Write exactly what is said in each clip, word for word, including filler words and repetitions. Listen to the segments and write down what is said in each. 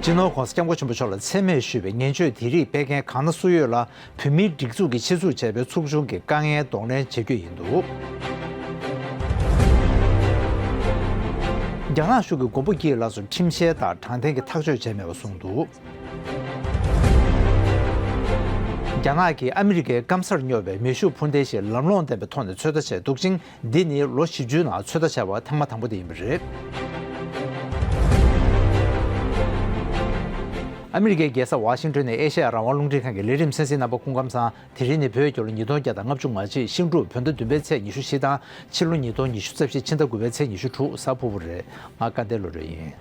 སྤྱི་ནོར་༧གོང་ས་༧སྐྱབས་མགོན་ཆེན་པོ་མཆོག་ལ་མཚན་སྨད་ཞུས་པའི་ངན་བྱུས་དེ་རིགས་སྤེལ་མཁན་གང་ན་སུ་ཡོད་ལ། བོད་མིའི་སྒྲིག་འཛུགས་ཀྱིས་ཆེད་འཛུགས་བྱས་པའི་ཚོགས་ཆུང་གི་དཀའ་ངལ་གདོང་ལེན་བྱ་རྒྱུ་ཡིན་འདུག་རྒྱ་ནག་གཞུང་གིས་མགོན་པོ་སྐྱིད་ལགས་སུ་ཁྲིམས་འཆར་དང་དྲང་བདེན་གྱི་ཐག་གཅོད་བྱས་མེད་པ་གསུངས་འདུག་རྒྱ་ནག་གིས་ཨ་མི་རི་ཀའི་སྐམ་སར་སྙོབ་པའི་མེ་ཤུགས་འཕུར་མདེལ་ཞིག་ལམ་ལྷོང་ལྡན་པའི་ཐོག་ནས་ཚོད་ལྟ་བྱས་འདུག་ཅིང་། འདི་ནི་ལོ་བཞི་བཅུའི་ནང་ཚོད་ལྟ་བྱས་པ་ཐེངས་མ་དང་པོ་དེ་ཡིན་པ་རེད། ཨ་མི་རི་ཀའི་རྒྱལ་ས་ཝ་ཤིང་ཏོན་ནས་ཨེ་ཤ་ཡ་རང་དབང་རླུང་འཕྲིན་ཁང་གི་ལས་རིམ་གསན་གཟིགས་རྣམ་པ་སྐུ་ཁམས་བཟང་། དེ་རིང་ནི་བོད་རྒྱལ་ལོ་ཉིས་སྟོང་བརྒྱ་དང་ལྔ་བཅུ་ང་གཅིག་ཤིང་འབྲུག་བོད་ཟླ་བདུན་པའི་ཚེས་ཉི་ཤུ་བཞི་དང་ཕྱི་ལོ་ཉིས་སྟོང་ཉི་ཤུ་རྩ་བཞི་ཕྱི་ཟླ་དགུ་པའི་ཚེས་ཉི་ཤུ་དྲུག་གཟའ་ཕུར་བུ་རེད། ང་སྐལ་ལྡན་བློ་གྲོས་ཡིན།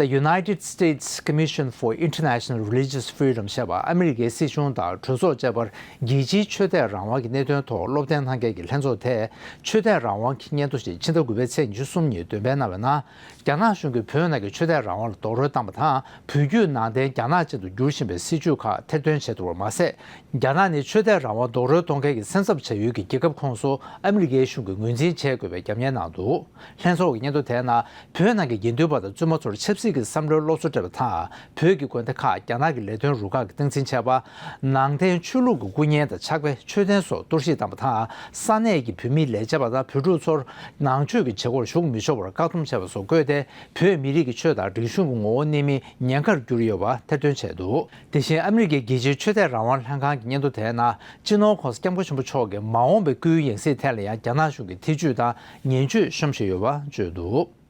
The United States Commission for International Religious Freedom ཞེས་པ་ཨ་མི་རི་ཀའི་སྲིད་གཞུང་དང་གྲོས་ཚོགས་བཅས་པར་རྒྱལ་སྤྱིའི་ཆོས་དད་རང་དབང་གི་གནད་དོན་ཐོག་སློབ་སྟོན་གནང་མཁན་གྱི་ལྷན་ཚོགས་དེས་ཆོས་དད་རང་དབང་གི་སྙན་ཐོ་ཞིག་ཕྱི་ཟླ་དགུ་པའི་ཚེས་ཉི་ཤུ་གསུམ་ཉིན་འདོན་སྤེལ་གནང་བའི་ནང་། རྒྱ་ནག་གཞུང་གིས་བོད་ནང་གི་ཆོས་དད་རང་དབང་ལ་རྡོག་རོལ་བཏང་བ་དང་། བོད་བརྒྱུད་ནང་བསྟན་རྒྱ་ནག་ཅན་དུ་འགྱུར་བཞིན་པའི་སྲིད་བྱུས་ཁག་ཐེར་འདོན་བྱས་འདུག་པར་མ་ཟད། རྒྱ་ནག་ནི་ཆོས་དད་རང་དབང་རྡོག་རོལ་གཏོང་མཁན་གྱི་སེམས་འཚབ་བྱ་ཡུལ་གྱི་རྒྱལ་ཁབ་ཁོངས་སུ་ཨ་མི་རི་ཀའི་གཞུང་གིས་ངོས་འཛིན་བྱེད་དགོས་པའི་རྒྱབ་གཉེར་གནང་འདུག་ལྷན་ཚོགས་ཀྱི་སྙན་ཐོ་དེའི་ནང་བོད་ནང་གི་དགེ་འདུན་པ་དང་བཙུན་མ་ཚོར་ཆབ་སྲིད་ཀྱི་བསམ་བློའི་སློབ་གསོ་སྤྲད་པ་དང་། བོད་ཀྱི་དགོན་སྡེ་ཁག་རྒྱ་ནག་གི་ལས་དོན་རུ་ཁག་གིས་སྟངས་འཛིན་བྱས་པ། ནང་བསྟན་ཆོས་ལུགས་ཀྱི་སྐུ་བརྙན་དང་ཕྱག་དཔེ་མཆོད་རྟེན་སོགས་གཏོར་བཤིག་བཏང་བ་དང་། ས་གནས་ཀྱི་བོད་མི་ལས་བྱེད་པ་དང་བོད་ཕྲུག་ཚོར་ནང་ཆོས་ཀྱི་བྱེད་སྒོར་ཞུགས་མི་ཆོག་པར་བཀག་སྡོམ་བྱས་པ་སོགས་བཀོད་དེ། བོད་མི་རིགས་ཀྱི་ཆོས་དང་རིག་གཞུང་གི་ངོ་བོ་གནས་མིན་ཉེན་ཁར་གྱུར་ཡོད་པ་ཐེར་འདོན་བྱས་འདུག་དེ་བཞིན་ཨ་མི་རི་ཀའི་རྒྱལ་སྤྱིའི་ཆོས་དད་རང་དབང་ལྷན་ཁང་གི་སྙན་ཐོ་དེའི་ནང་། སྤྱི་ནོར་༧གོང་ས་༧སྐྱབས་མགོན་ཆེན་པོ་མཆོག་གི་མ་འོངས་པའི་སྐུའི་ཡང་སྲིད་ཐད་ལ་ཡང་རྒྱ་ནག་གཞུང་གིས་ཐེ་བྱུས་དང་ངན་བྱུས་བཤམས་བཞིན་ཡོད་པ་བརྗོད་འདུག་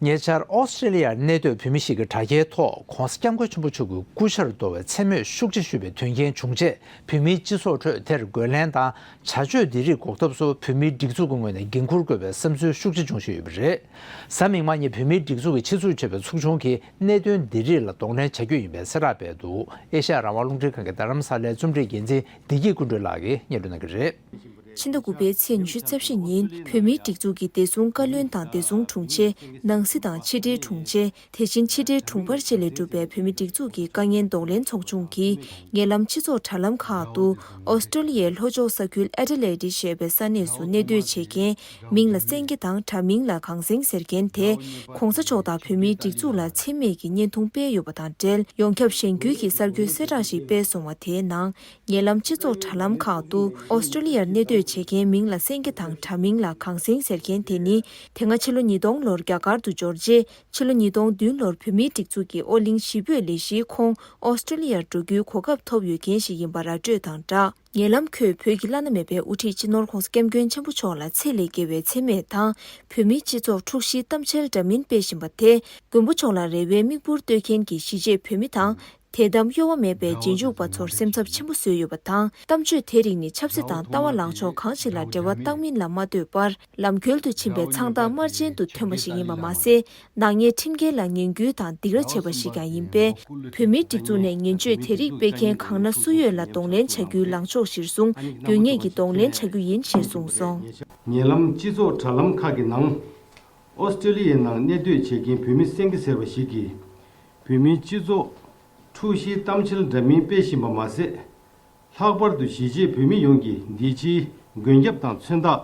ཉེ་ཆར་ཨོ་སི་ཀྲི་ལི་ཡར་གནས་སྡོད་བོད་མི་ཞིག་གིས་དྲ་རྒྱའི་ཐོག་༧གོང་ས་༧སྐྱབས་མགོན་ཆེན་པོ་མཆོག་གི་སྐུ་ཕྱྭར་འདོར་བའི་མཚན་སྨོད་ཤུགས་ཆེ་ཞུས་པའི་དོན་རྐྱེན་བྱུང་རྗེས། བོད་མིའི་སྤྱི་ཚོགས་ཁྲོད་དེར་རྒོལ་ལན་དང་བྱ་སྤྱོད་འདི་རིགས་འགོག་ཐབས་སུ་བོད་མིའི་སྒྲིག་འཛུགས་ཀྱི་ངོས་ནས་འགན་འཁུར་དགོས་པའི་བསམ་ཚུལ་ཤུགས་ཆེ་འབྱུང་བཞིན་ཡོད་པ་རེད། གཟའ་མིག་དམར་ཉིན་བོད་མིའི་སྒྲིག་འཛུགས་ཀྱི་ཆེད་འཛུགས་བྱས་པའི་ཚོགས་ཆུང་གིས་གནད་དོན་འདི་རིགས་ལ་གདོང་ལེན་བྱ་རྒྱུ་ཡིན་པའི་གསལ་བསྒྲགས་སྤེལ་འདུག་ཨེ་ཤ་ཡ་རང་དབང་རླུང་འཕྲིན་ཁང་གི་རྡ་རམ་ས་ལའི་རྩོམ་སྒྲིག་འགན་འཛིན་བདེ་སྐྱིད་ཀུན་སྒྲོན་ལགས་ཀྱིས་སྙན་སྒྲོན་གནང་གི་རེད། ཕྱི་ཟླ་དགུ་པའི་ཚེས་ཉི་ཤུ་རྩ་བཞི་ཉིན་བོད་མིའི་སྒྲིག་འཛུགས་ཀྱི་བདེ་སྲུང་བཀའ་བློན་དང་བདེ་སྲུང་དྲུང་ཆེ། ནང་སྲིད་དང་ཕྱི་འབྲེལ་དྲུང་ཆེ། དེ་བཞིན་ཕྱི་འབྲེལ་དྲུང་འཕར་བཅས་ལས་གྲུབ་པའི་བོད་མི་སྒྲིག་འཛུགས་ཀྱི་དཀའ་ངལ་གདོང་ལེན་ཚོགས་ཆུང་གིས། ཉེ་ལམ་སྤྱི་ཚོགས་དྲ་ལམ་ཁག་ཏུ་ཨོ་སི་ཀྲོ་ལི་ཡའི་ལྷོ་ཕྱོགས་ས་ཁུལ་ཨེ་ཌི་ལེ་ཌི་ཞེས་པའི་ས་གནས་སུ་གནས་སྡོད་བྱེད་མཁན་མིང་ལ་སེང་གེ་དང་དྲ་མིང་ལ་གངས་སེང་ཟེར་མཁན་དེ། ྋགོང་ས་མཆོག་དང་བོད་མིའི་སྒྲིག་འཛུགས་ལ་མཚན་སྨད་ཀྱི་བརྙན་ཐུང་སྤེལ་ཡོད་པ་དང་འབྲེལ། ཡོངས་ཁྱབ་གཞེན་སྐུལ་གྱི་གསར་འགྱུར་གསལ་བསྒྲགས་ཤིག་སྤེལ་སོང་བ་དེའི་ནང་། ཉེ་ལམ་སྤྱི་ཚོགས་དྲ་ལམ་ཁག་ཏུ་ཨོ་སི་ཀྲོ་ལི་ཡར་གནས་སྡོད་བྱེད་མཁན་མིང་ལ་སེང་གེ་དང་དྲ་མིང་ལ་གངས་སེང་ཟེར་མཁན་དེ་ནི། དེ་སྔ་ཕྱི་ལོ་ཉིས་སྟོང་ལོར་རྒྱ་གར་དུ་འབྱོར་རྗེས། ཕྱི་ལོ་ཉིས་སྟོང་བདུན་ལོར་བོད་མིའི་སྒྲིག་འཛུགས་ཀྱི་ཨོ་གླིང་གཞིས་སྤོས་ལས་གཞིའི་ཁོངས་ཨོ་སི་ཀྲོ་ལི་ཡར་འགྲོ་རྒྱུའི་གོ་སྐབས་ཐོབ་ཡོད་མཁན་ཞིག་ཡིན་པ་ར་སྤྲོད་དང་སྦྲགས། ཉེ་ལམ་ཁོས་བོད་ཀྱི་བླ་ན་མེད་པའི་དབུ་ཁྲིད་སྤྱི་ནོར་༧གོང་ས་༧སྐྱབས་མགོན་ཆེན་པོ་མཆོག་ལ་ཚེ་ལས་བརྒལ་བའི་མཚན་སྨད་དང་། བོད་མིའི་སྤྱི་ཚོགས་འཁྲུག་གཞིའི་གཏམ་འཆལ་འདྲ་མིན་སྤེལ་བཞིན་པ་དེས། མགོན་པོ་མཆོག་ལ་རེ་བའི་མིག་འབུར་གཏོད་མཁན་གྱི་གཞིས་བྱེས་བོད་མི་དང་། དད་དམ་གཡོ་བ་མེད་པའི་རྗེས་འཇུག་པ་ཚོར་སེམས་འཚབ་ཆེན་པོ་བཟོས་ཡོད་པ་དང་། གཏམ་བརྗོད་དེ་རིགས་ནི་ཆབ་སྲིད་དང་ལྟ་བ་ལངས་ཕྱོགས་གང་ཞིག་ལ་འབྲེལ་བ་བཏང་མིན་ལ་མ་ལྟོས་པར། ལམ་འཁྱོལ་དུ་ཕྱིན་པའི་མཚང་རྟགས་དམར་རྗེན་དུ་ཐོན་པ་ཞིག་ཡིན་པ་མ་ཟད། ནག་ཉེས་ཁྲིམས་འགལ་ལ་ངན་སྐུལ་དང་སྡིགས་ར་བྱས་པ་ཞིག་ཀྱང་ཡིན་པས། བོད་མིའི་སྒྲིག་འཛུགས་ནས་ངན་བྱུས་དེ་རིགས་སྤེལ་མཁན་གང་ན་སུ་ཡོད་ལ་གདོང་ལེན་བྱ་རྒྱུའི་ལངས་ཕྱོགས་གཞིར་བཟུང་། དགོས་ངེས་ཀྱི་གདོང་ལེན་བྱ་རྒྱུ་ཡིན་ཞེས་གསུངས་སོང་། ཉེ་ལམ་སྤྱི་ཚོགས་དྲ་ལམ་ཁག་གི་ནང་། ཨོ་སི་ཀྲོ་ལི་ཡའི་ནང་གནས་སྡོད་བྱེད་མཁན་བོད་མི་སེང་གེ་ཟེར་བ་ཞིག་གིས། བོད་མིའི་སྤྱི་ཚོགས་འཁྲུག་གཞིའི་གཏམ་འཆལ་འདྲ་མིན་སྤེལ་བཞིན་པ་མ་ཟད། ལྷག་པར་དུ་གཞིས་བྱེས་བོད་མི་ཡོངས་ཀྱིས་འདི་ཕྱིའི་མགོན་སྐྱབས་དང་མཚོན་རྟགས།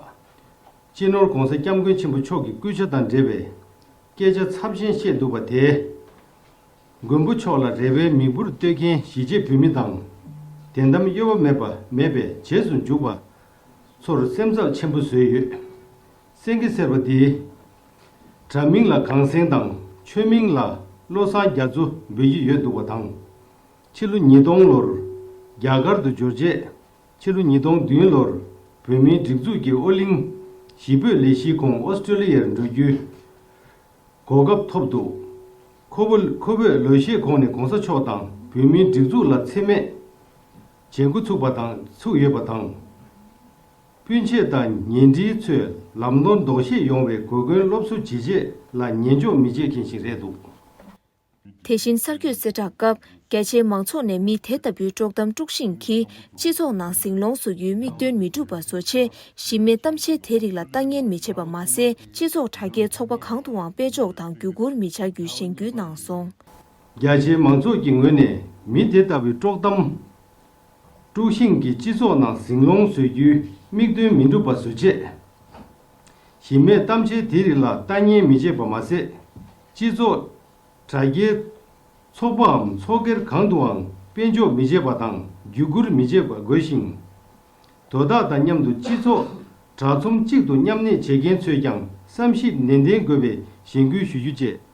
སྤྱི་ནོར་༧གོང་ས་༧སྐྱབས་མགོན་ཆེན་པོ་མཆོག་གི་སྐུ་ཕྱྭ་དང་འབྲེལ་བའི་སྐད་ཆ་ཚབས་ཆེན་བཤད་འདུག་པ་དེས། མགོན་པོ་མཆོག་ལ་རེ་བའི་མིག་འབུར་གཏོད་མཁན་གཞིས་བྱེས་བོད་མི་དང་། དད་དམ་གཡོ་བ་མེད་པ་མེད་པའི་རྗེས་སུ་འཇུག་པ་ཚོར་སེམས་འཚབ་ཆེན་པོ་བཟོས་ཡོད། སེང་གེ་ཟེར་བ་འདིས། དྲ་མིང་ལ་གངས་སེང་དང་ཆོས་མིང་ལ་བློ་བཟང་རྒྱ་མཚོ་འབོད་ཀྱི་ཡོད་འདུག་པ་དང་། ཕྱི་ལོ་ཉིས་སྟོང་ལོར་རྒྱ་གར་དུ་འབྱོར་རྗེས། ཕྱི་ལོ་ཉིས་སྟོང་བདུན་ལོར་བོད་མིའི་སྒྲིག་འཛུགས་ཀྱི་ཨོ་གླིང་གཞིས་སྤོས་ལས་གཞིའི་ཁོངས་ཨོ་སི་ཀྲོ་ལི་ཡར་འགྲོ་རྒྱུའི་གོ་སྐབས་ཐོབ་འདུག་ཁོ་བོ་ཁོ་བོས་ལོ་ཤས་གོང་ནས་གོང་ས་མཆོག་དང་བོད་མིའི་སྒྲིག་འཛུགས་ལ་མཚན་སྨད་བྱེད་འགོ་ཚུགས་པ་དང་ཚུགས་ཡོད་པ་དང་། སྤུན་མཆེད་དང་ཉེ་འབྲེལ་ཚོས་ལམ་སྟོན་ལྡོག་ཤེས་ཡོང་བའི་གོ་སྐོན་སློབ་གསོ་བྱེད་ཆེད་ལ་ཉན་འཇོག་མི་བྱེད་མཁན་ཞིག་རེད་འདུག་དེ་བཞིན་གསར་འགོད་གསལ་བསྒྲགས་སྐབས། རྒྱ་ཆེའི་མང་ཚོགས་ནས་མི་དེ་ལྟ་བུའི་དཀྲོག་གཏམ་དཀྲུག་ཤིང་གིས་སྤྱི་ཚོགས་ནང་ཟིང་སློང་བཟོ་རྒྱུའི་དམིགས་དོན་མི་འགྲུབ་པ་བཟོ་ཆེད། གཞི་མེད་གཏམ་འཆལ་དེ་རིགས་ལ་ལྟ་ཉན་མི་བྱེད་པ་མ་ཟད། སྤྱི་ཚོགས་དྲ་རྒྱའི་ཚོགས་པ་གང་དུའང་དཔལ་འབྱོར་དང་བརྒྱུད་བསྐུར་མི་བྱ་རྒྱུའི་གཞེན་སྐུལ་གནང་སོང་། རྒྱ་ཆེའི་མང་ཚོགས་ཀྱི་ངོས་ནས་མི་དེ་ལྟ་བུའི་དཀྲོག་གཏམ་དཀྲུག་ཤིང་གིས་སྤྱི་ཚོགས་ནང་ཟིང་སློང་བཟོ་རྒྱུའི་དམིགས་དོན་མི་འགྲུབ་པ་བཟོ་ཆེད། གཞི་མེད་གཏམ་འཆལ་དེ་རིགས་ལ་ལྟ་ཉན་མི་བྱེད་པ་མ་ཟད། སྤྱི་ཚོགས་དྲ་རྒྱའི་ཚོགས་པའམ་ཚོགས་སྒེར་གང་དུའང་དཔལ་འབྱོར་མི་བྱེད་པ་དང་བརྒྱུད་བསྐུར་མི་བྱེད་པ་དགོས་ཤིང་། དོ་བདག་དང་མཉམ་དུ་སྤྱི་ཚོགས་དྲ་ཚོམས་གཅིག་ཏུ་མཉམ་གནས་བྱེད་མཁན་ཚོས་ཀྱང་བསམ་ཞིབ་ནན་ཏན་དགོས་པའི་གཞེན་སྐུལ་ཞུ་རྒྱུ་བཅས།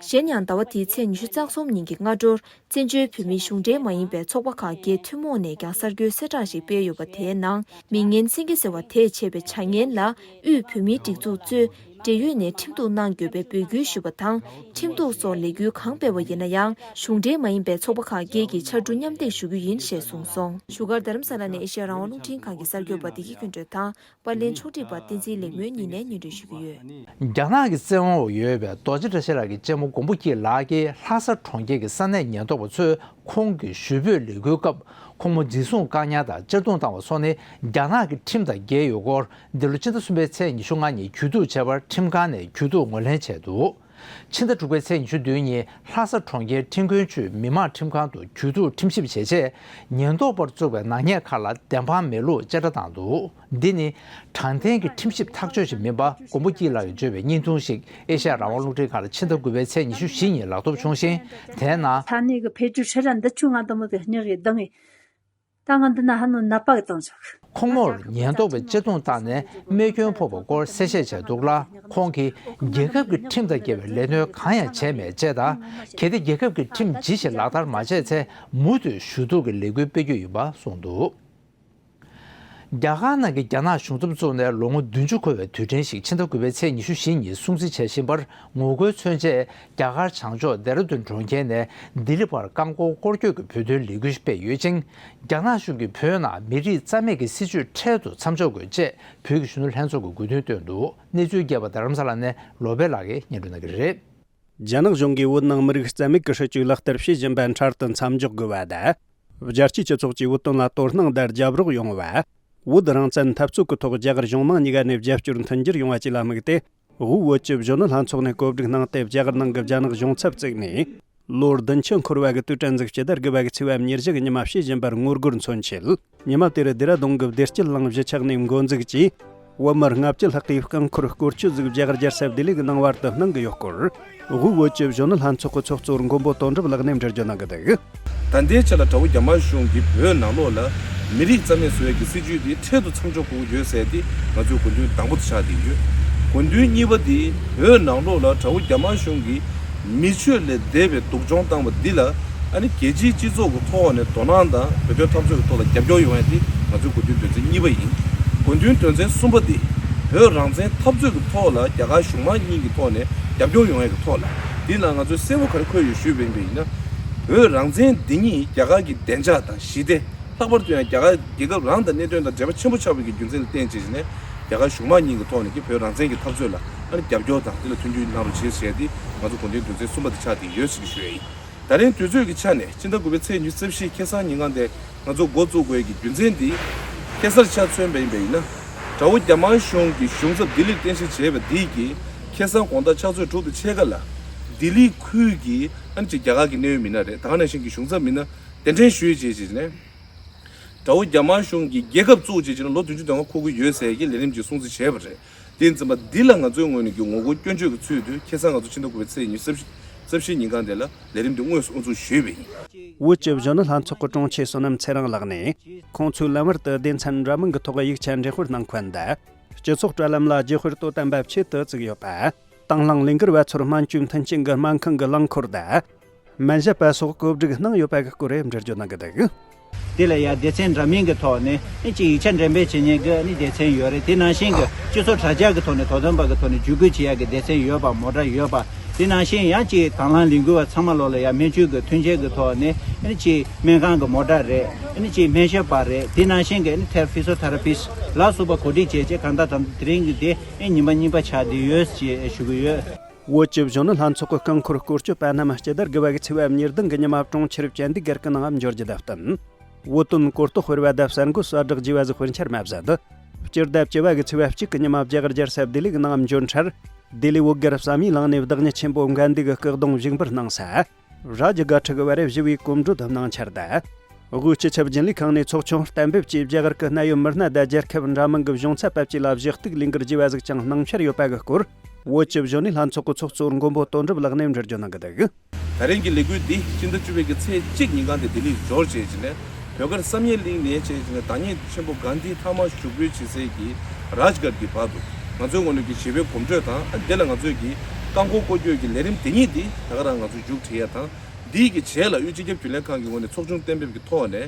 གཞན་ཡང་ཟླ་བ་འདིའི་ཚེས་ཉི་ཤུ་རྩ་གསུམ་ཉིན་གྱི་སྔ་དྲོར། བཙན་བྱོལ་བོད་མིའི་གཞུང་འབྲེལ་མ་ཡིན་པའི་ཚོགས་པ་ཁག་བརྒྱད་ཐུན་མོང་ནས་ཀྱང་གསར་འགོད་གསལ་བསྒྲགས་ཤིག་སྤེལ་ཡོད་པ་དེའི་ནང་། མི་ངན་སེང་གེ་ཟེར་བ་དེས་བྱས་པའི་བྱ་ངན་ལ་དབུས་བོད་མིའི་སྒྲིག་འཛུགས་གཙོས་འབྲེལ་ཡོད་ནས་ཁྲིམས་གཏུག་གནང་དགོས་པའི་འབོད་སྐུལ་ཞུས་པ་དང་། ཁྲིམས་གཏུག་སོགས་ལས་འགུལ་གང་སྤེལ་བ་ཡིན་ན་ཡང་། གཞུང་འབྲེལ་མ་ཡིན་པའི་ཚོགས་པ་ཁག་བརྒྱད་ཀྱིས་ཕྱར་གྲུ་མཉམ་འདེགས་ཞུ་རྒྱུ་ཡིན་ཞེས་གསུངས་སོང་། བཞུགས་སྒར་རྡ་རམ་ས་ལ་ནས་ཨེ་ཤ་ཡ་རང་དབང་རླུང་འཕྲིན་ཁང་གི་གསར་འགོད་པ་བདེ་སྐྱིད་ཀུན་གྲོལ་དང་། པར་ལེན་ཕྱོགས་སྒྲིག་པ་བསྟན་འཛིན་ལེགས་མོས་གཉིས་ནས་སྙན་སྒྲོན་ཞུ་གི་ཡོད། རྒྱ་ནག་གི་བཙན་འོག་ཡོད་པའི་རྡོ་རྗེ་བཀྲ་ཤིས་ལགས་ཀྱི་གཅེན་མོ་མགོན་པོ་སྐྱིད་ལགས་ཀྱིས་ལྷ་ས་གྲོང་ཁྱེར་གྱི་ས་གནས་ཉེན་རྟོག་པ་ཚོས་ཁོང་གི་ཞུ་འབོད་ལས་འགུལ་སྐབས། ཁོང་མོ་འཛིན་བཟུང་བཀག་ཉར་དང་གཅར་རྡུང་བཏང་བ་སོགས་ནི་རྒྱ་ནག་གི་ཁྲིམས་དང་འགལ་ཡོད་སྐོར། འདི་ལོ་ཕྱི་ཟླ་གསུམ་པའི་ཚེས་ཉི་ཤུ་ལྔ་ཉིན་གྱོད་གཏུག་བྱས་པར་ཁྲིམས་ཁང་ནས་གྱོད་གཏུག་ངོས་ལེན་བྱས་འདུག་ཕྱི་ཟླ་དྲུག་པའི་ཚེས་ཉི་ཤུ་བདུན་ཉིན་ལྷ་ས་གྲོང་ཁྱེར་ཁྲིམས་ཁང་ཆུས་མི་དམངས་ཁྲིམས་ཁང་དུ་གྱོད་གཏུག་ཁྲིམས་ཞིབ་བྱས་རྗེས། ཉེན་རྟོག་པར་བཙུགས་པའི་ནག་ཉེས་ཁག་ལ་བདེན་དཔང་མེད་ལུགས་བཅད་ཁྲ་བཏང་འདུག་འདི་ནི་དྲང་བདེན་གྱི་ཁྲིམས་ཞིབ་ཐག་གཅོད་ཞིག་མིན་པ་མགོན་པོ་སྐྱིད་ལགས་ཀྱིས་བརྗོད་པའི་བརྙན་ཐུང་ཞིག་ཨེ་ཤ་ཡ་རང་དབང་རླུང་འཕྲིན་ཁང་ལ་ཕྱི་ཟླ་དགུ་པའི་ཚེས་ཉི་ཤུ་བཞི་ཉིན་ལག་ཐོབ་བྱུང་ཞིང་། དེའི་ནང་། ས་གནས་ཀྱི་ཕེ་ཇུ་ཧྲི་ར་འདི་ཆུ་ང་དུ་མོ་དེ་སྙིང་གི་གདངས་ངེ། ད་ང་འདི་ན་ཧ་ནོ་ནད་པ་གི་བཏང་ཆོག་ཁོང་མོར་ཉེན་རྟོག་པས་གཅར་རྡུང་བཏང་ནས་རྨས་སྐྱོན་ཕོག་པའི་སྐོར་གསལ་བཤད་བྱས་འདུག་ལ། ཁོང་གིས་རྒྱལ་ཁབ་ཀྱི་ཁྲིམས་དང་འགལ་བའི་ལས་དོན་གང་ཡང་བྱས་མེད་ཅེས་དང་། གལ་ཏེ་རྒྱལ་ཁབ་ཀྱི་ཁྲིམས་ཇི་བཞིན་ལག་བསྟར་མ་བྱས་ཚེ། མུ་མཐུད་ཞུ་གཏུག་གི་ལས་འགུལ་སྤེལ་རྒྱུ་ཡིན་པ་གསུངས་འདུག་རྒྱ་གར་ནང་གི་རྒྱ་ནག་གཞུང་ཚབ་བཙུགས་ནས་ལོ་ངོ་བདུན་ཅུ་འཁོར་བའི་དུས་དྲན་ཞིག་ཕྱི་ཟླ་དགུ་པའི་ཚེས་ཉི་ཤུ་བཞི་ཉིན་སྲུང་བརྩི་བྱེད་བཞིན་པར། ངོ་རྒོལ་མཚོན་ཆེད་རྒྱ་གར་བྱང་ཕྱོགས་ལྡེ་ར་ལྡུན་གྲོང་ཁྱེར་ནས་ལྡི་ལི་བར་རྐང་འཁོར་སྐོར་སྐྱོད་ཀྱི་བོད་དོན་ལས་འགུལ་ཞིག་སྤེལ་ཡོད་ཅིང་། རྒྱ་ནག་གཞུང་གིས་བོད་ནང་མི་རིགས་རྩ་མེད་ཀྱི་སྲིད་བྱུས་འཕྲལ་དུ་མཚམས་འཇོག་དགོས་ཅེས་བོད་ཀྱི་གཞོན་ནུ་ལྷན་ཚོགས་ཀྱིས་དགོས་འདུན་བཏོན་འདུག་གནས་ཚུལ་རྒྱས་པ་རྡ་རམ་ས་ལ་ནས་བློ་བྷེ་ལགས་ཀྱིས་སྙན་སྒྲོན་གནང་གི་རེད། རྒྱ་ནག་གཞུང་གིས་བོད་ནང་མི་རིགས་རྩ་མེད་ཀྱི་སྲིད་བྱུས་ལག་བསྟར་བྱེད་བཞིན་པ་འཕྲལ་དུ་མཚམས་འཇོག་དགོས་པ་དང་། རྒྱལ་སྤྱིའི་སྤྱི་ཚོགས་ཀྱིས་བོད་དོན་ལ་དོ་སྣང་དང་རྒྱབ་རོགས་ཡོང་བ། བོད་རང་བཙན་འཐབ་རྩོད་ཀྱི་ཐོག་རྒྱ་གར་གཞུང་མང་གཉིས་ཀ་ནས་རྒྱབ་སྐྱོར་མཐུན་འགྱུར་ཡོང་བ་བཅས་ལ་དམིགས་ཏེ། དབུས་བོད་ཀྱི་གཞོན་ནུ་ལྷན་ཚོགས་ནས་གོ་སྒྲིག་གནང་སྟེ། རྒྱ་གར་ནང་གི་རྒྱ་ནག་གཞུང་ཚབ་བཙུགས་ནས། ལོ་བདུན་ཅུ་འཁོར་བ་གི་དུས་དྲན་གཟིགས་ཀྱི་ཟླ་དགུ་པ་གི་ཚེས་པ་ཉེར་བཞི་གི་ཉི་མ་བྱེད་བཞིན་པར་ངོ་རྒོལ་མཚོན་ཆེད། ཉི་མ་དེར་ལྡེ་ར་ལྡུན་གྱི་བདེ་སྐྱིད་གླིང་གཞིས་ཆགས་ནས་འགོ་འཛུགས་ཀྱིས། བོད་མི་ལྔ་བཅུ་ལྷག་གིས་རྐང་འཁོར་སྐོར་སྐྱོད་ཟིག་རྒྱ་གར་རྒྱལ་ས་ལྡི་ལི་གི་ནང་བར་དུ་གནང་གི་ཡོད་སྐོར། དབུས་བོད་ཀྱི་གཞོན་ནུ་ལྷན་ཚོགས་ཀྱི་ཚོགས་གཙོ་མགོན་པོ་དོན་གྲུབ་ལགས་ནས་འགྲེལ་བརྗོད་གནང་གི་འདུག་ད་ལྟའི་ཆ་ལ་དགྲ་བོ་རྒྱ་དམར་གཞུང་གིས་བོད་ནང་ལོགས་ལ་མི་རིགས་རྩ་མེད་བཟོ་ཡས་ཀྱི་སྲིད་བྱུས་དེ་འཕྲལ་དུ་མཚམས་འཇོག་དགོས་ཀྱི་ཡོད་ཟེར་ཏེ་ང་ཚོའི་དགོས་འདུན་དང་པོ་དེ་ཆགས་བསྡད་ཡོད། དགོས་འདུན་གཉིས་པ་དེ་བོད་ནང་ལོགས་ལ་དགྲ་བོ་རྒྱ་དམར་གཞུང་གིས་མི་ཆོས་ལས་འདས་པའི་སྡུག་སྦྱོང་བཏང་བ་འདི་ལ་ཨ་ནི་རྒྱལ་སྤྱིའི་སྤྱི་ཚོགས་ཀྱི་ཐོག་ནས་དོ་སྣང་དང་བོད་དོན་འཐབ་རྩོད་ཀྱི་ཐོག་ལ་རྒྱབ་སྐྱོར་ཡོང་ཡས་དེ་ང་ཚོའི་དགོས་འདུན་དོན་ཚན་གཉིས་པ་ཡིན། དགོས་འདུན་དོན་ཚན་གསུམ་པ་དེ་བོད་རང་བཙན་འཐབ་རྩོད་ཀྱི་ཐོག་ལ་རྒྱ་གར་གཞུང་མང་གཉིས་ཀྱི་ཐོག་ནས་རྒྱབ་སྐྱོར་ཡོང་ཡས་ཀྱི་ཐོག་ལ་འདི་ལ་ང་ཚོས་གསལ་པོ་ག་རེ་འཁོད་ཡོད་ཞུས་པ་ཡིན་པ་ཡིན་ན། བོད་རང་བཙན་འདི་ཉིད་རྒྱ་གར་གྱི་བདེ་འཇགས་དང་ཞི་བདེ། ལྷག་པར་དུ་ཡང་རྒྱ་གར་རྒྱལ་ཁབ་རང་དང་གནད་དོན་དང་འབྲེལ་བ་ཆེན་པོ་ཆགས་པའི་གི་རྒྱུ་མཚན་ལ་བརྟེན་བྱས་ནས་རྒྱ་གར་གཞུང་མང་གཉིས་ཀྱི་ཐོག་ནས་ཀྱི་བོད་རང་བཙན་གྱི་འཐབ་རྩོད་ལ་ཨ་ནི་རྒྱབ་སྐྱོར་དང་དེ་ལ་མཐུན་འགྱུར་གནང་རོགས་བྱེད་ཟེར་ཏེ་ང་ཚོ་དགོས་འདུན་དོན་ཚན་གསུམ་པ་དེ་ཆགས་བསྡད་ཡོད་ཟེར་གྱི་ཞུ་ཡ་ཡིན། ད་རིང་དུས་ཚོད་ཀྱི་ཆ་ནས་ཕྱི་ཟླ་དགུ་པའི་ཚེས་ཉི་ཤུ་རྩ་བཞི་ཁ་སང་ཉིན་གང་དེ་ང་ཚོ་འགོ་བཙུགས་དགོས་ཀྱི་རྒྱུ་མཚན་དེ་ཁ་སང་ཆ་མཚོན་པ་ཡིན་པ་ཡིན་ན། དགྲ་བོ་རྒྱ་དམར་གཞུང་གི་གཞུང་ཚབ་ལྡི་ལིར་རྟེན་གཞི་བྱས་པ་དེ་གིས་ཁ་སང་དགོང་དག་ཕྱག་ཚོད་དྲུག་དང་ཕྱེད་ཀ་ལ་ལྡི་ལི་ཁུལ་གྱི་ཨ་ནི་ཅིག་རྒྱ་གར་གྱི་གནད་ཡོད་མི་སྣ་རེད། ད་ག་ནང་བཞིན་གྱི་གཞུང་ཚབ་མི་སྣ་གདན་འདྲེན་ཞུས་བྱས་བྱས་ནས། དགྲ་བོ་རྒྱ་དམར་གཞུང་གིས་རྒྱལ་ཁབ་བཙུགས་བྱས་བྱས་ན་ལོ་བདུན་ཅུ་དོན་ལྔ་འཁོར་གྱི་ཡོད་ཟེར་གྱི་ལས་རིམ་གྱི་སྲུང་བརྩི་བྱས་པ་རེད། དེ་ཡིན་ཙང་འདི་ལ་ང་ཚོའི་ངོས་ནས་ཀྱི་ངོ་རྒོལ་སྐྱོན་བརྗོད་ཀྱི་ཚུལ་དུ་ཁ་སང་ང་ཚོ་ཕྱི་ཟླ་དགུ་པའི་ཚེས་ཉི་ཤུ་རྩ་བཞི་ཉིན་གང་དེ་ལ་ལས་རིམ་འདི་དངོས་སུ་དབུ་འཛུགས་ཞུས་པ་ཡིན། བོད་ཀྱི་གཞོན་ནུ་ལྷན་ཚོགས་ཀྱི་དྲུང་ཆེ་བསོད་ནམས་ཚེ་རིང་ལགས་ནས་ཁོང་ཚོས་ལམ་བར་དུ་སྡེ་ཚན་འདྲ་མིན་གྱི་ཐོག་ཡིག་ཆ་འགྲེམས་སྤེལ་གནང་མཁན་དང་། སྤྱི་ཚོགས་དྲ་ལམ་ལ་བརྗེ་སྤོར་དོ་དམ་པ་ཆེད་དུ་བཙུགས་ཡོད་པ། དང་བླངས་ལས་འགུལ་བ་ཚོར་སྨན་བཅོས་མཐུན་རྐྱེན་གྱི་སྨན་ཁང་གི་རླངས་འཁོར་དང་། སྨན་ཞབས་པ་སོགས་བཀོད་སྒྲིག་གནང་ཡོད་པ་གི་སྐོར་འགྲེལ་བརྗོད་གནང་གི་འདུག་དེ་ལ་ཡང་སྡེ་ཚན་འདྲ་མིན་གྱི་ཐོག་ནས་ཨ་ཅིག་ཡིག་ཆ་འགྲེམས་སྤེལ་བྱེད་མཁན་གྱི་ཨ་ནི་སྡེ་ཚན་ཡོད་རེད། དེ་ནང་བཞིན་གྱི་སྤྱི་ཚོགས་དྲ་རྒྱ་གི་ཐོག་ནས་དོ་དམ་པ་གི་ཐོག་ནས་བརྒྱུད་སྐུལ་བྱེད་ཡག་གི་སྡེ་ཚན་ཡོད་པ། མོ་ཊ་ཡོད་པ། དེ་ནང་བཞིན་ཡང་ཅིག་དང་བླངས་ལས་འགུལ་བ་ཚང་མ་ལོག་ལ་ཡང་སྨན་བཅོས་ཀྱི་མཐུན་རྐྱེན་གྱི་ཐོག་ནས་ཨ་ནི་ཅིག་སྨན་ཁང་གི་མོ་ཊ་རེད། ཨ་ནི་ཅིག་སྨན་ཞབས་པ་རེད། དེ་ནང་བཞིན་གྱི་ཨ་ནི་ཐེར་ཕི་སོ་ཐེ་ར་པིསི་ལ་སོགས་པ་གོ་སྒྲིག་བྱས་རྗེས་གང་ལྟར་ད་དེ་རིང་གི་དེ་ཨ་ཉི་མ་གཉིས་པ་ཆགས་བསྡད་ཡོད་ཅེས་ཞུ་གི་ཡོད། བོད་ཀྱི་གཞོན་ནུ་ལྷན་ཚོགས་ཀྱི་སྐུ་འཁོར་སྐོར་སྐྱོད་པ་རྣམས་སྤྱི་ཟླ་དགུ་པ་གི་ཚེས་པ་ཉེར་བདུན་གྱི་ཉི་མ་གྲོང་ཁྱེར་བཅན་དུའི་སྒེར་གྱི་ནང་འབྱོར་རྒྱུ་དང་བསྟུན། བོད་དོན་གོ་རྟོགས་སྤེལ་བ་དང་གསར་འགོད་གསལ་བསྒྲགས་བགྱི་བ་ཟིག་དཔེར་འཆར་མ་ཟད། སྤྱི་ཟླ་བཅུ་པ་གི་ཚེས་པ་གཅིག་གི་ཉི་མ་རྒྱ་གར་རྒྱལ་ས་ལྡི་ལི་གི་ནང་འབྱོར་འཕྲལ། ལྡི་ལི་བོད་སྒར་བསམ་ཡས་གླིང་ནས་བདག་ཉིད་ཆེན་པོ་དགའ་ལྡན་གྱི་སྐུ་གདུང་བཞུགས་འབུལ་གནང་ས། རཱ་ཇི་དགའ་ཁྲི་གི་བར་ཞི་བའི་གོམ་བགྲོད་གནང་འཆར་དང་། དབུས་སྤྱི་ཁྱབ་རྒྱུན་ལས་ཁང་ནས་ཚོགས་ཆུང་གཏན་འབེབས་ཀྱིས་རྒྱ་གར་གྱི་གནད་ཡོད་མི་སྣ་དང་རྒྱལ་ཁབ་འདྲ་མིན་གྱི་གཞུང་ཚབ་པ་བཅས་ལ་བཞུགས་གཏུག་ལས་འགུལ་བགྱི་བ་ཟིག་ཀྱང་གནང་འཆར་ཡོད་པ་གི་སྐོར། བོད་ཀྱི་གཞོན་ནུའི་ལྷན་ཚོགས་ཀྱི་ཚོགས་གཙོ་མགོན་པོ་དོན་གྲུབ་ལགས་ནས་འགྲེལ་བརྗོད་གནང་གི་འདུག། ད་རིང་གི་ལས་འགུལ་འདི་སྤྱི་ཟླ་བཅུ་པའི་གི་ཚེས་གཅིག་ཉིན་གང་དེ་ལྡི་ལིར་འབྱོར་བྱས་ཀྱི་ནས། བོད་སྒར་བསམ་ཡས་གླིང་ནས་བྱས་ཀྱི་ནས་བདག་ཉིད་ཆེན་པོ་གྷན་དྷི་མཐའ་མ་བཞུགས་འབུལ་བྱེད་སའི་གི་རཱཇ་གྷཊ་གི་བར་དུ། ང་ཚོའི་ངོས་ནས་ཀྱི་ཞི་བའི་གོམ་བགྲོད་དང་། ཨ། དེ་ལ་ང་ཚོའི་གི་རྐང་འཁོར་སྐོར་སྐྱོད་ཀྱི་ལས་རིམ་དེ་ཉིད་འདི་ད་ག་རང་ང་ཚོ་མཇུག་སྒྲིལ་ཡ་དང་། འདིའི་གི་རྗེས་ལ་དབུས་སྤྱི་ཁྱབ་རྒྱུན་ལས་ཁང་གི་ངོས་ནས་ཚོགས་ཆུང་གཏན་འབེབས་ཀྱི་ཐོག་ནས།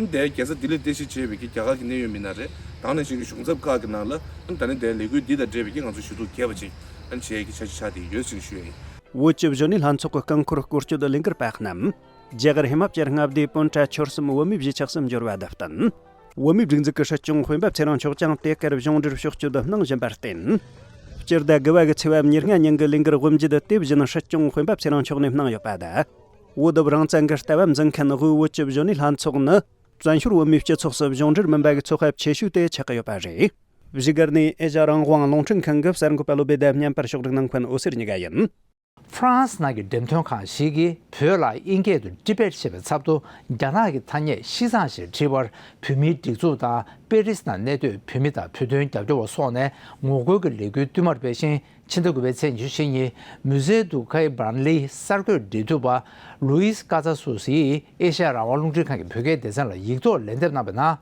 ཨ། དེ་རྒྱལ་ས་ལྡི་ལིར་རྟེན་གཞི་བྱས་པའི་གི་རྒྱ་གར་གྱི་གནད་ཡོད་མི་སྣ་རེད། དེ་ནང་བཞིན་གྱི་གཞུང་ཚབ་ཁག་གི་ནང་ལ། ཨ། ད་ནི་དེ་ལས་འགུལ་འདི་དང་འབྲེལ་བའི་གི་ང་ཚོ་ཞུ་གཏུག་རྒྱས་པ་ཅིག་ཨ། བྱེད་ཡ་གི་འཆར་གཞི་ཆགས་བསྡད་ཡོད་ཅེས་ཞུ་ཡ་ཡིན། བོད་ཀྱི་གཞོན་ནུའི་ལྷན་ཚོགས་ཀྱི་སྐུ་འཁོར་སྐོར་སྐྱོད་ལས་འགུལ་པ་རྣམས། རྒྱ་གར་ཧི་མ་ཅལ་མངའ་སྡེའི་པོན་ཀྲ་ཆོལ་གསུམ་བོད་མིའི་གཞིས་ཆགས་སུ་འབྱོར་བ་དང་བསྟུན། བོད་མིའི་སྒྲིག་འཛུགས་ཀྱི་སྲིད་སྐྱོང་དཔོན་པོ་ཚེ་རིང་མཆོག་ཀྱང་དེ་གར་གཞུང་འབྲེལ་ཕྱོགས་བསྐྱོད་གནང་བཞིན་པར་བརྟེན། སྤྱི་ཟླ་དགུ་པ་གི་ཚེས་པ་ཉེར་ལྔ་ཉིན་གྱི་ལས་འགུལ་དབུ་འབྱེད་དེ་བཞིན་སྲིད་སྐྱོང་དཔོན་པོ་ཚེ་རིང་མཆོག་ནས་གནང་ཡོད་པ་དང་། བོད་དུ་རང་བཙན་གྱི་ལྟ་བ་འཛིན་མཁན་དབུས་བོད་ཀྱི་གཞོན་ནུའི་ལྷན་ཚོགས་ནི། བཙན་བྱོལ་བོད་མིའི་སྤྱི་ཚོགས་སུ་གཞུང་འབྲེལ་མིན་པ་གི་ཚོགས་པ་ཆེ་ཤོས་དེ་ཆགས་ཀྱི་ཡོད་པ་རེད། བཞུགས་སྒར་ནས་ཨེ་ཤ་རང་དབང་རླུང་འཕྲིན་ཁང་གི་གསར་འགོད་པ་བློ་བྷེ་དང་མཉམ་པར་ཕྱོགས་སྒྲིག་གནང་མཁན་འོད་ཟེར་གཉིས་ཀ་ཡིན། ཧྥ་རན་སི་ནང་གི་འགྲེམས་སྟོན་ཁང་ཞིག་གིས་བོད་ལ་དབྱིན་སྐད་དུ་ཊི་བེཊ་ཞེས་པའི་ཚབ་ཏུ་རྒྱ་ནག་གི་ཐ་སྙད་ཤི་ཙང་ཞེས་བྲིས་པར། བོད་མིའི་སྒྲིག་འཛུགས་དང་པེ་རིས་ནང་གནས་སྡོད་བོད་མི་དང་བོད་དོན་རྒྱབ་སྐྱོར་བ་སོགས་ནས་ངོ་རྒོལ་གྱི་ལས་འགུལ་བསྟུད་མར་སྤེལ་ཞིང་། ཕྱི་ཟླ་དགུ་པའི་ཚེས་ཉི་ཤུ་རྩ་གཉིས། མུ་ཟེ་དུ་ཁའི་བྷར་ལིའི་གསར་འགོད་འབྲེལ་མཐུད་པ་ལུའིས་ཀ་ཙ་སུ་སིས་ཨེ་ཤ་ཡ་རང་དབང་རླུང་འཕྲིན་ཁང་གི་བོད་སྐད་སྡེ་ཚན་ལ་ཡིག་ཐོག་ལན་འདེབས་གནང་བའི་ནང་།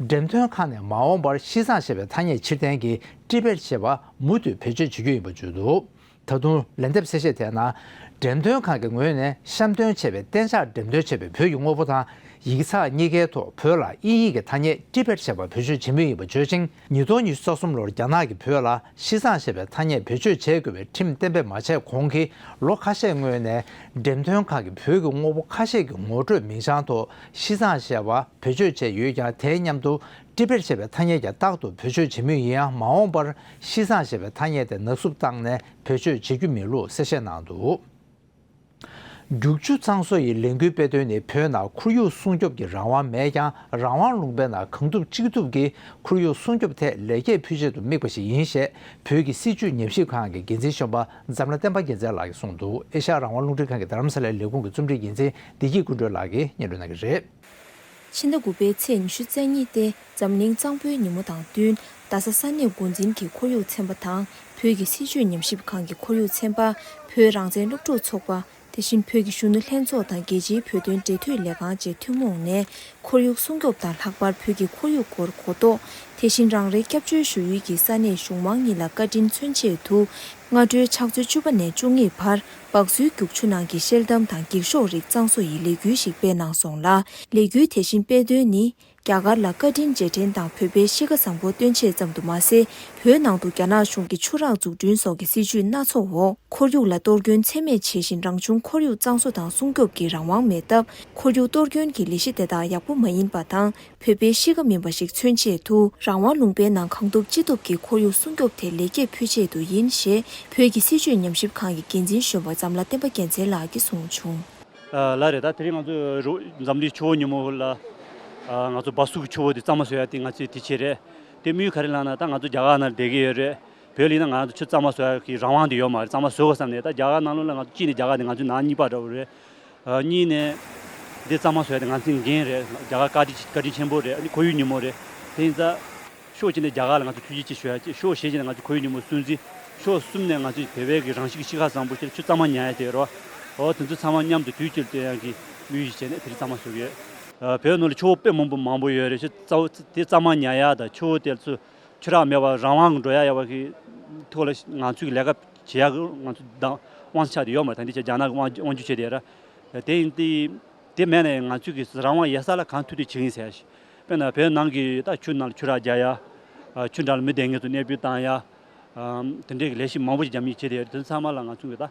འགྲེམས་སྟོན་ཁང་ནས་མ་འོངས་པར་ཤི་ཙང་ཞེས་པའི་ཐ་སྙད་ཕྱིར་འཐེན་གྱི་ཊི་བེཊ་ཞེས་པ་མུ་མཐུད་བེད་སྤྱོད་བྱེད་རྒྱུ་ཡིན་པ་བརྗོད་འདུག། ད་དུང་ལན་འདེབས་གསལ་བཤད་དེའི་ནང་། འགྲེམས་སྟོན་ཁང་གི་ངོས་ནས་བཤམས་སྟོན་བྱས་པའི་གཏན་འཇགས་འགྲེམས་སྟོན་བྱས་པའི་བོད་ཀྱི་དངོས་པོ་དང་། ཡིག་ཚགས་གཉིས་ཀའི་ཐོག་བོད་ལ་དབྱིན་ཡིག་གི་ཐ་སྙད་ཊི་བེཊ་ཞེས་པ་བེད་སྤྱོད་བྱེད་མུས་ཡིན་པ་བརྗོད་ཅིང་། ཉིས་སྟོང་ཉི་ཤུ་རྩ་གསུམ་ལོར་རྒྱ་ནག་གིས་བོད་ལ་ཤི་ཙང་ཞེས་པའི་ཐ་སྙད་བེད་སྤྱོད་བྱེད་དགོས་པའི་ཁྲིམས་གཏན་འབེབས་མ་བྱས་གོང་གི་ལོ་ཁ་ཤས་སྔོན་ནས། འགྲེམས་སྟོན་ཁང་གི་བོད་ཀྱི་དངོས་པོ་ཁ་ཤས་ཀྱི་ངོ་སྤྲོད་མིང་བྱང་ཐོག་ཤི་ཙང་ཞེས་པ་བེད་སྤྱོད་བྱས་ཡོད་ཀྱང་། དེའི་མཉམ་དུ་ཊི་བེཊ་ཞེས་པའི་ཐ་སྙད་ཀྱང་རྟག་ཏུ་བེད་སྤྱོད་བྱེད་མུས་ཡིན་ཡང་། མ་འོངས་པར་ཤི་ཙང་ཞེས་པའི་ཐ་སྙད་དེ་ནག་བསུབ་བཏང་ནས་བེད་སྤྱོད་བྱེད་རྒྱུ་མིན་ལུགས་གསལ་བཤད་གནང་འདུག། རྒྱུག་ཆུ་གཙང་བཟོ་ཡི་ལས་འགུལ་སྤེལ་དོན་ནི་བོད་ནང་ཁོར་ཡུག་སྲུང་སྐྱོབ་ཀྱི་རང་དབང་མེད་ཀྱང་། རང་དབང་ལུང་པའི་ནང་གང་ཐུབ་ཅི་ཐུབ་ཀྱིས་ཁོར་ཡུག་སྲུང་སྐྱོབ་ཐད་ལེགས་སྐྱེས་ཕུལ་ཆེད་དུ་དམིགས་པ་ཞིག་ཡིན་ཞེས་བོད་ཀྱི་སྲིད་བྱུས་ཉམས་ཞིབ་ཁང་གི་འགན་འཛིན་གཞོན་པ་འཛམ་ལྷ་བསྟན་པ་རྒྱལ་མཚན་ལགས་ཀྱིས་གསུངས་འདུག། ཨེ་ཤ་ཡ་རང་དབང་རླུང་འཕྲིན་ཁང་གི་རྡ་རམ་ས་ལའི་ལས་ཁུངས་ཀྱི་རྩོམ་སྒྲིག་འགན་འཛིན་བདེ་སྐྱིད་ཀུན་སྒྲོན་ལགས་ཀྱིས་སྙན་སྒྲོན་གནང་གི་རེད། ཕྱི་ཟླ་དགུ་པའི་ཚེས་ཉི་ཤུ་རྩ་གཉིས་ཏེ་འཛམ་གླིང་གཙང་པོའི་ཉིན་མོ་དང་བསྟུན། རྡ་ས་ས་གནས་འགོ་འཛིན་གྱི་ཁོར་ཡུག་ཚན་པ་དང་བོད་ཀྱི་སྲིད་བྱུས་ཉམས་ཞིབ་ཁང་གི་ཁོར་ཡུག་ཚན་པ། བོད་རང་བཙན་སློབ་ཕྲུག་ཚོགས་པ། དེ་བཞིན་བོད་ཀྱི་གཞོན་ནུ་ལྷན་ཚོགས་དང་རྒྱལ་སྤྱིའི་བོད་དོན་འབྲེལ་མཐུད་ལས་ཁང་བཅས་ཐུན་མོང་ནས་ཁོར་ཡུག་སྲུང་སྐྱོབ་དང་ལྷག་པར་བོད་ཀྱི་ཁོར་ཡུག་སྐོར་གོ་རྟོགས། དེ་བཞིན་རང་རེའི་སྐྱབས་བཅོལ་ཞུ་ཡུལ་གྱི་ས་གནས་གཞུང་མང་གཉིས་ལ་བཀའ་དྲིན་མཚོན་ཆེད་དུ། སྔ་དྲོའི་ཕྱག་ཚོད་བཅུ་པ་ནས་བཅུ་གཉིས་བར་སྦག་སུའི་རྒྱུག་ཆུ་ནང་གི་ཤེལ་དམ་དང་འགྱིག་ཤོག་རིགས་གཙང་བཟོ་ཡི་ལས་འགུལ་ཞིག་སྤེལ་གནང་སོང་ལ། ལས་འགུལ་དེ་བཞིན་སྤེལ་དོན་ནི། རྒྱ་གར་ལ་བཀའ་དྲིན་རྗེས་དྲན་དང་བོད་པའི་གཤིས་ཀ་བཟང་པོ་སྟོན་ཆེད་ཙམ་དུ་མ་ཟད། བོད་ནང་དུ་རྒྱ་ནག་གཞུང་གི་ཆུ་རགས་འཛུགས་སྐྲུན་སོགས་ཀྱི་སྲིད་བྱུས་སྣ་ཚོགས་འོག་ཁོར་ཡུག་ལ་གཏོར་སྐྱོན་ཚད་མེད་བྱེད་བཞིན། རང་བྱུང་ཁོར་ཡུག་གཙང་བཟོ་དང་སྲུང་སྐྱོབ་ཀྱི་རང་དབང་མེད་སྟབས། ཁོར་ཡུག་གཏོར་སྐྱོན་གྱི་ལས་གཞི་དེ་དག་ཡག་པོ་མ་ཡིན་པ་དང་། བོད་པའི་གཤིས་ཀ་མིན་པ་ཞིག་མཚོན་ཆེད་དུ། རང་དབང་ལུང་པའི་ནང་གང་ཐུབ་ཅི་ཐུབ་ཀྱིས་ཁོར་ཡུག་སྲུང་སྐྱོབ་ཐད་ལེགས་སྐྱེས་ཕུལ་ཆེད་དུ་ཡིན་ཞེས། བོད་ཀྱི་སྲིད་བྱུས་ཉམས་ཞིབ་ཁང་གི་འགན་འཛིན་གཞོན་པ་འཛམ་ལྷ་བསྟན་པ་རྒྱལ་མཚན་ལགས་ཀྱིས་གསུངས་བྱུང་། ལགས་རེད། ད་དེ་རིང་ང་ཚོ་རོ་འཛམ་གླིང་ཆུ་བོ་ཉིན་མོ་ལ། ང་ཚོ་སྦག་སུ་གི་ཆུ་བོ་དེ་གཙང་མ་བཟོ་ཡ་དེ་ང་ཚོས་དེ་བྱས་རེད། དེ་དམིགས་ཡུལ་ག་རེ་ལབ་ན། ད་ང་ཚོ་རྒྱ་གར་ནང་བསྡད་ཀྱི་ཡོད་རེད། བོད་ལ་ཡིན་ན་ང་ཚོ་ཆུ་གཙང་མ་བཟོ་ཡ་གི་རང་དབང་དེ་ཡོད་མ་རེད། གཙང་མ་བཟོ་དགོས་བསམ་ནས། ད་རྒྱ་གར་ནང་ལོགས་ལ་ང་ཚོ་གཅིག་ནས་རྒྱ་གར་དེ་ང་ཚོའི་ནང་གཉིས་པ་འདྲ་བོ་རེད། གཉིས་ནས་འདི་གཙང་མ་བཟོ་ཡ་དེ་ང་ཚོའི་འགན་རེད། རྒྱ་གར་བཀའ་དྲིན་བཀའ་དྲིན་ཆེན་པོ་རེད། ཨ་ནི་ཁོར་ཡུག་ཉིན་མོ་རེད། དེ་ཡིན་ཙང་ཕྱོགས་གཅིག་ནས་རྒྱ་གར་ལ་ང་ཚོ་ཐུགས་རྗེ་ཆེ་ཞུ་ཡ་ཅིག་ཕྱོགས་གཞན་ཞིག་ནས་ང་ཚོ་ཁོར་ཡུག་ཉིན་མོ་སྲུང་བརྩི། ཕྱོགས་གསུམ་ནས་ང་ཚོས་བོད་པའི་གི་རང་བཞིན་གྱི་གཤིས་ཀ་བཟང་པོ་ཞིག་ཆུ་གཙང་མ་ཉར་ཡ་དེ་རེད་བ། འོ་དེ་ཚོ་ཚང་མ་མཉམ་དུ་དུས་གཅིག་ལ་བསྟེན་ཡ་གི་དམིགས་ཡུལ་ཞིག་བྱས་ནས་དེ་རིང་གཙང་མ་བཟོ་གི་ཡོད། བོད་ནང་ལ་ཆུ་བོ་དཔེ་མང་པོ་མང་པོ་ཡོད་རེད། ཆུ་གཙང་བོ་དེ་གཙང་མ་ཉར་ཡ་དང་ཆུ་བོ་དེ་ཚོ་ཆུ་རགས་མེད་པར་རང་དབང་གི་འགྲོ་ཡ་ཡོད་པ་གི་ཐོག་ལ་ང་ཚོས་ལས་ཀ་བྱེད་ཡ་གི་ང་ཚོ་དང་དབང་ཆ་དེ་ཡོད་མ་རེད། ད་འདི་ཆ་རྒྱ་ནག་གི་དབང་དབང་སྒྱུར་བྱས་ཏེ་ཡོད་ར། དེ་ཡིན་དུས་དེ་མེད་ནས་ང་ཚོས་གི་རང་དབང་ཡོད་ས་ལ་གང་ཐུབ་ཐུབ་བྱེད་ཀྱི་ཡིན་ཟེར་ཡ་ཞིག་དཔེར་ན་བོད་ནང་གི་ད་ཆུ་ནང་ལ་ཆུ་རགས་རྒྱག་ཡ། ཆུ་འགྲམ་ལ་མི་སྡོད་མཁན་ཚོ་གནས་སྤོས་བཏང་ཡ། དེ་འདྲའི་གི་ལས་གཞི་མང་པོ་ཞིག་རྒྱབ་མི་བྱེད་དེ་དེ་ཚང་མ་ལ་ང་ཚོ་གི་ད་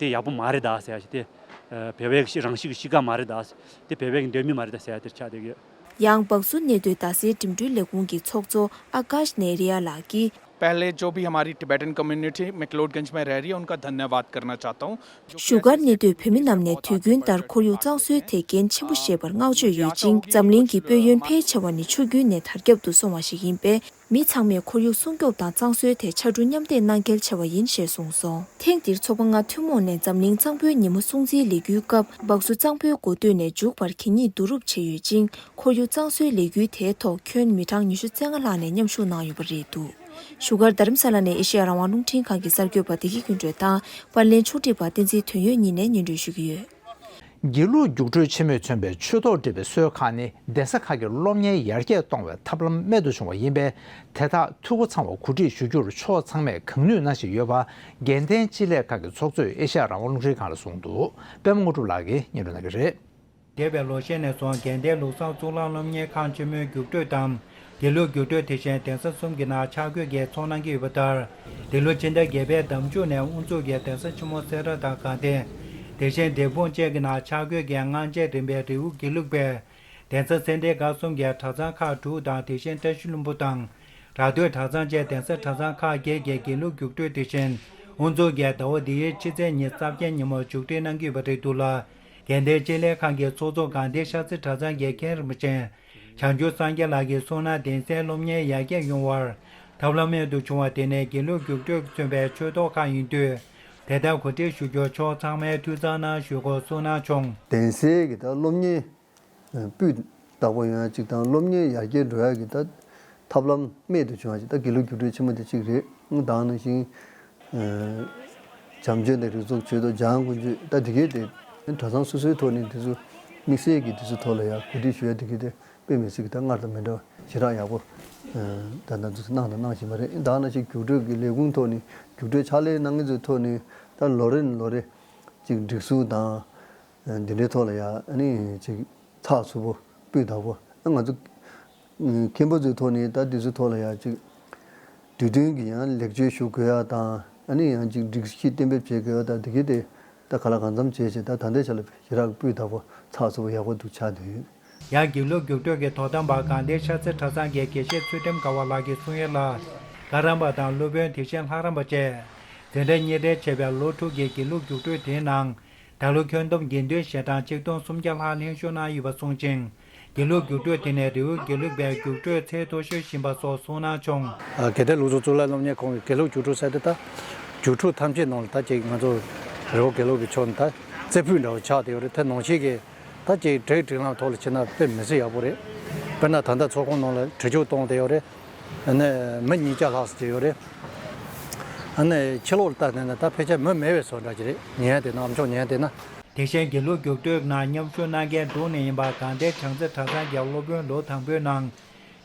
དེ་ཡག་པོ་མ་རེད་ད་ཟེར་ཡ་ཞིག་དེ་བོད་པའི་གི་རང་བཞིན་གི་གཤིས་ཀ་མ་རེད་ད། དེ་བོད་པའི་གི་འདོད་མི་མ་རེད་ད་ཟེར་ཡ་དེ་ཆགས་བསྡད་ཀྱི་ཡོད། ཡང་སྦག་སུ་གནས་སྡོད་རྡ་སའི་འགྲིམ་འགྲུལ་ལས་ཁུངས་ཀྱི་ཚོགས་གཙོ་ཨ་ཀཱཤ་ནེ་རི་ཡ་ལགས་ཀྱིས། पहले जो भी हमारी टिबेटन कम्युनिटी मैक्लोडगंज में रह रही है, उनका धन्यवाद करना चाहता हूँ। བཞུགས་སྒར་གནས་སྡོད་བོད་མི་རྣམས་ནས་དུས་རྒྱུན་ལྟར་ཁོར་ཡུག་གཙང་བཟོའི་ཐད་འགན་ཆེན་པོ་བཞེས་པར་བསྔགས་བརྗོད་ཡོད་ཅིང་། འཛམ་གླིང་གི་དཔལ་ཡོན་ཕལ་ཆེ་བ་ནི་ཆུ་རྒྱུན་ནས་དར་ཁྱབ་ཏུ་སོང་བ་ཞིག་ཡིན་པས། མི་ཚང་མས་ཁོར་ཡུག་སྲུང་སྐྱོབ་དང་གཙང་བཟོའི་ཐད་ཕྱར་གྲུ་མཉམ་འདེགས་གནང་གལ་ཆེ་བ་ཡིན་ཞེས་གསུངས་སོང་། ཐེངས་འདིར་ཚོགས་པ་ལྔ་ཐུན་མོང་ནས་འཛམ་གླིང་གཙང་པོའི་ཉིན་མོ་སྲུང་བརྩིའི་ལས་འགུལ་སྐབས། སྦག་སུ་གཙང་པོའི་འགོ་སྟོད་ནས་མཇུག་བར་གད་སྙིགས་བསྡུ་རུབ་བྱས་ཡོད་ཅིང་། ཁོར་ཡུག་གཙང་བཟོའི་ལས་འགུལ་དེའི་ཐོག་ཁྱོན་མི་གྲངས་ཉི་ཤུ་རྩ་ལྔ་ལྷག་ནས་མཉམ་ཞུགས་གནང་ཡོད་པ་རེད་འདུག་བཞུགས་སྒར་རྡ་རམ་ས་ལ་ནས་ཨེ་ཤེ་ཡ་རང་དབང་རླུང་འཕྲིན་ཁང་གི་གསར་འགོད་པ་བདེ་སྐྱིད་ཀུན་གྲོལ་དང་། པར་ལེན་ཕྱོགས་སྒྲིག་པ་བསྟན་འཛིན་དོན་ཡོད་གཉིས་ནས་སྙན་སྒྲོན་ཞུ་གི་ཡོད། དགེ་ལུགས་རྒྱུགས་སྤྲོད་ཆེན་མོས་མཚོན་པའི་ཆོས་ཐོག་འབྲེལ་བའི་སྲོལ་ཁག་ནི་གདན་ས་ཁག་གི་སློབ་གཉེར་ཡར་རྒྱས་གཏོང་བའི་ཐབས་ལམ་རྨད་དུ་བྱུང་བ་ཡིན་པས། དེ་དག་འཐུས་སྒོ་ཚང་བ་གོ་སྒྲིག་ཞུ་རྒྱུར་ཕྱོགས་ཚང་མས་གང་ནུས་གནང་བཞིན་ཡོད་པ། དགེ་ལྡན་སྤྱི་ལས་ཁང་གི་ཚོགས་གཙོས་ཨེ་ཤ་ཡ་རང་དབང་རླུང་འཕྲིན་ཁང་ལ་གསུངས་འདུག་པད་མ་དངོས་གྲུབ་ལགས་ཀྱིས་སྙན་སྒྲོན་གནང་གི་རེད། འདས་པའི་ལོ་ཤས་ནས་བཟུང་དགེ་ལྡན་ལུགས་བཟང་གཙུག་ལག་སློབ་གཉེར་ཁང་ཆེན་མོའི་རྒྱུགས་སྤྲོད་དམ། དགེ་ལུགས་རྒྱུགས་སྤྲོད་དེ་བཞིན་གདན་ས་གསུམ་གྱི་ནང་ཆ་བགོས་ཀྱིས་ཚོགས་གནང་གི་ཡོད་པ་ལྟར། འདི་ལོ་ཕྱི་ཟླ་བརྒྱད་པའི་ཟླ་མཇུག་ནས་དབུ་འཛུགས་ཀྱིས་གདན་ས་ཆེན་མོ་སེ་ར་དང་དགའ་ལྡན། དེ་བཞིན་འབྲས་སྤུངས་བཅས་ཀྱི་ནང་ཆ་བགོས་ཀྱིས་སྔ་རྗེས་རིམ་པས་རི་བོ་དགེ་ལུགས་པས་གདན་ས་སེ་འབྲས་དགའ་གསུམ་གྱི་གྲྭ་ཚང་ཁག་དྲུག་དང་དེ་བཞིན་བཀྲ་ཤིས་ལྷུན་པོ་དང་། ར་སྟོད་གྲྭ་ཚང་བཅས་གདན་ས་གྲྭ་ཚང་ཁག་བརྒྱད་ཀྱི་དགེ་ལུགས་རྒྱུགས་སྤྲོད་དེ་བཞིན་དབུ་འཛུགས་ཀྱིས་ཟླ་བ་འདིའི་ཕྱི་ཚེས་ཉི་ཤུ་རྩ་བརྒྱད་ཉིན་མོ་མཇུག་སྒྲིལ་གནང་གི་ཡོད་པ་རེད་འདུག་ལ། དགེ་ལྡན་སྤྱི་ལས་ཁང་གི་ཚོགས་གཙོ་དགའ་ལྡན་ཤར་རྩེ་གྲྭ་ཚང་གི་མཁན་རིན་པོ་ཆེ་བྱང་ཆུབ་སངས་རྒྱས་ལགས་ཀྱིས་གསུངས་ན། གདན་སའི་སློབ་གཉེར་ཡར་རྒྱས་ཡོང་བར་ཐབས་ལམ་རྨད་དུ་བྱུང་བ་དེ་ནི་དགེ་ལུགས་རྒྱུགས་སྤྲོད་ཀྱིས་མཚོན་པའི་ཆོས་ཐོག་ཁག་ཡིན་དུས། དེ་ལྟར་གོ་སྒྲིག་ཞུ་རྒྱུར་ཕྱོགས་ཚང་མས་འཐུས་ཚང་གནང་ཞུ་སྐོར་གསུངས་གནང་བྱུང་། གདན་སའི་གི་ད་སློབ་གཉེར་སྤུས་དག་པོ་ཡོང་ཡ་གཅིག་དང་། སློབ་གཉེར་ཡར་རྒྱས་འགྲོ་ཡ་གི་ད་ཐབས་ལམ་རྨད་དུ་བྱུང་བ་ཅིག་ད་དགེ་ལུགས་རྒྱུགས་སྤྲོད་ཆེན་མོ་དེ་གཅིག་རེད། ད་ག་ནང་བཞིན་བྱམས་ཆོས་དང་རིགས་གཅོད་ཆོས་ཐོག་སྦྱང་ཀུན་སྤྱོད་ད་དེ་གའི་དེ་གྲྭ་ཚང་སོ་སོའི་ཐོག་ནས་དེ་ཚོ་དམིགས་བསལ་གྱི་དེ་ཚོ་ཐོག་ལ་ཡ་གོ་སྒྲིག་ཞུ་ཡ་དེ་གའི་དེ་དཔེ་མི་སྲིད་ཀྱི་ད་སྔར་དང་མི་འདྲ་བ་ཞེ་དྲག་ཡག་པོ་ད་ལྟ་དུས་གནང་དང་གནང་བཞིན་པ་རེད། ད་ག་ནང་བཞིན་རྒྱུགས་སྤྲོད་ཀྱི་ལས་ཁུངས་ཐོག་ནས་རྒྱུགས་སྤྲོད་ཕྱག་ལས་གནང་མཁན་ཚོའི་ཐོག་ནས་ད་ལོ་རེ་ནས་ལོ་རེ་ཅིག་སྒྲིག་འཛུགས་དང་འདི་འདྲའི་ཐོག་ལ་ཡ་ཨ་ནི་ཅིག་ཚགས་ཚུད་པོ་སྤུས་དག་པོ་ང་ཚོ་མཁན་པོ་ཚོའི་ཐོག་ནས་ད་འདི་ཚོའི་ཐོག་ལ་ཡ་ཅིག་དུས་མཐུན་གྱི་ཡང་ལེགས་བཅོས་ཞུ་དགོས་ཡ་དང་། ཨ་ནི་ཡང་ཅིག་སྒྲིག་གཞི་གཏན་འབེབས་བྱེད་དགོས་ཡ་དང་། འདི་གའི་དེ་ད་ག་ལ་གང་འཚམ་བྱས་བྱས་ད་ད་ལྟའི་ཆ་ལ་ཞེ་དྲག་སྤུས་དག་པོ་ཚགས་ཚུད་པོ་ཡག་པོ་འདུག་ཆགས་བསྡད་ཡོད། ཡང་དགེ་ལུགས་རྒྱུགས་སྤྲོད་ཀྱི་དོ་དམ་པ་དགའ་ལྡན་ཤར་རྩེ་གྲྭ་ཚང་གི་དགེ་བཤེས་ཚུལ་ཁྲིམས་དགའ་བ་ལགས་ཀྱིས་གསུང་ཡས་ལ། བཀའ་རམས་པ་དང་སློབ་དཔོན་དེ་བཞིན་ལྷ་རམས་པ་བཅས་འཛིན་གྲྭ་གཉིས་སྦྲེལ་བྱས་པའི་ལོ་དྲུག་གི་དགེ་ལུགས་རྒྱུགས་སྤྲོད་དེའི་ནང་། ད་ལོ་ཁྱོན་བསྡོམས་དགེ་འདུན་ཞལ་གྲངས་ཆིག་སྟོང་སུམ་བརྒྱ་ལྷག་ལྷན་ཞུགས་གནང་ཡོད་པ་གསུངས་ཤིང་། དགེ་ལུགས་རྒྱུགས་སྤྲོད་དེ་ནི་རི་བོ་དགེ་ལུགས་པའི་རྒྱུགས་སྤྲོད་ཚད་མཐོ་ཤོས་ཡིན་པ་སོགས་གསུངས་གནང་བྱུང་། དགེ་ལྡན་ལུགས་གཙོ་གཙུག་ལག་སློབ་གཉེར་ཁང་གི་དགེ་ལུགས་རྒྱུགས་སྤྲོད་ཟེར་དེ་ད་རྒྱུགས་སྤྲོད་ཐམས་ཅད་ནང་ལ་ད་ཅིག་ང་ཚོ་རི་བོ་དགེ་ལུགས་ཀྱི་ཕྱོགས་ནས་ད་རྩེ་ཕུད་འདྲ་བོ་ཆགས་བསྡད་ཡོད་རེད། དེ་ནང་བཞིན་གྱི་ད་ཅིག་སྒྲིག་སྒྲིག་ལམ་ཐོག་ལ་ཕྱིན་ན་དཔེ་མི་སྲིད་ཡག་པོ་རེད། དཔེར་ན་ད་ལྟ་ཚོགས་ཁང་ནང་ལ་བྲིས་རྒྱུགས་གཏོང་བསྡད་ཡོད་རེད། ཨ་ནི་མི་ཉིས་བརྒྱ་ལྷག་ཙམ་ཅིག་ཡོད་རེད། ཨ་ནི་ཕྱི་ལོགས་ལ་ལྟ་ནས་ན་ད་ཕལ་ཆེར་མི་མེད་པའི་བཟོ་འདྲ་ཅིག་རེད། ཉན་བསྡད་ན་ཨ་མཆོག་ཉན་བསྡད་ན། དེ་བཞིན་དགེ་ལུགས་རྒྱུགས་སྤྲོད་ནང་མཉམ་ཞུགས་གནང་མཁན་དྲུག་ནས་ཡིན་པ་དགའ་ལྡན་བྱང་རྩེ་གྲྭ་ཚང་གི་སློབ་དཔོན་ལོ་དང་པོའི་ནང་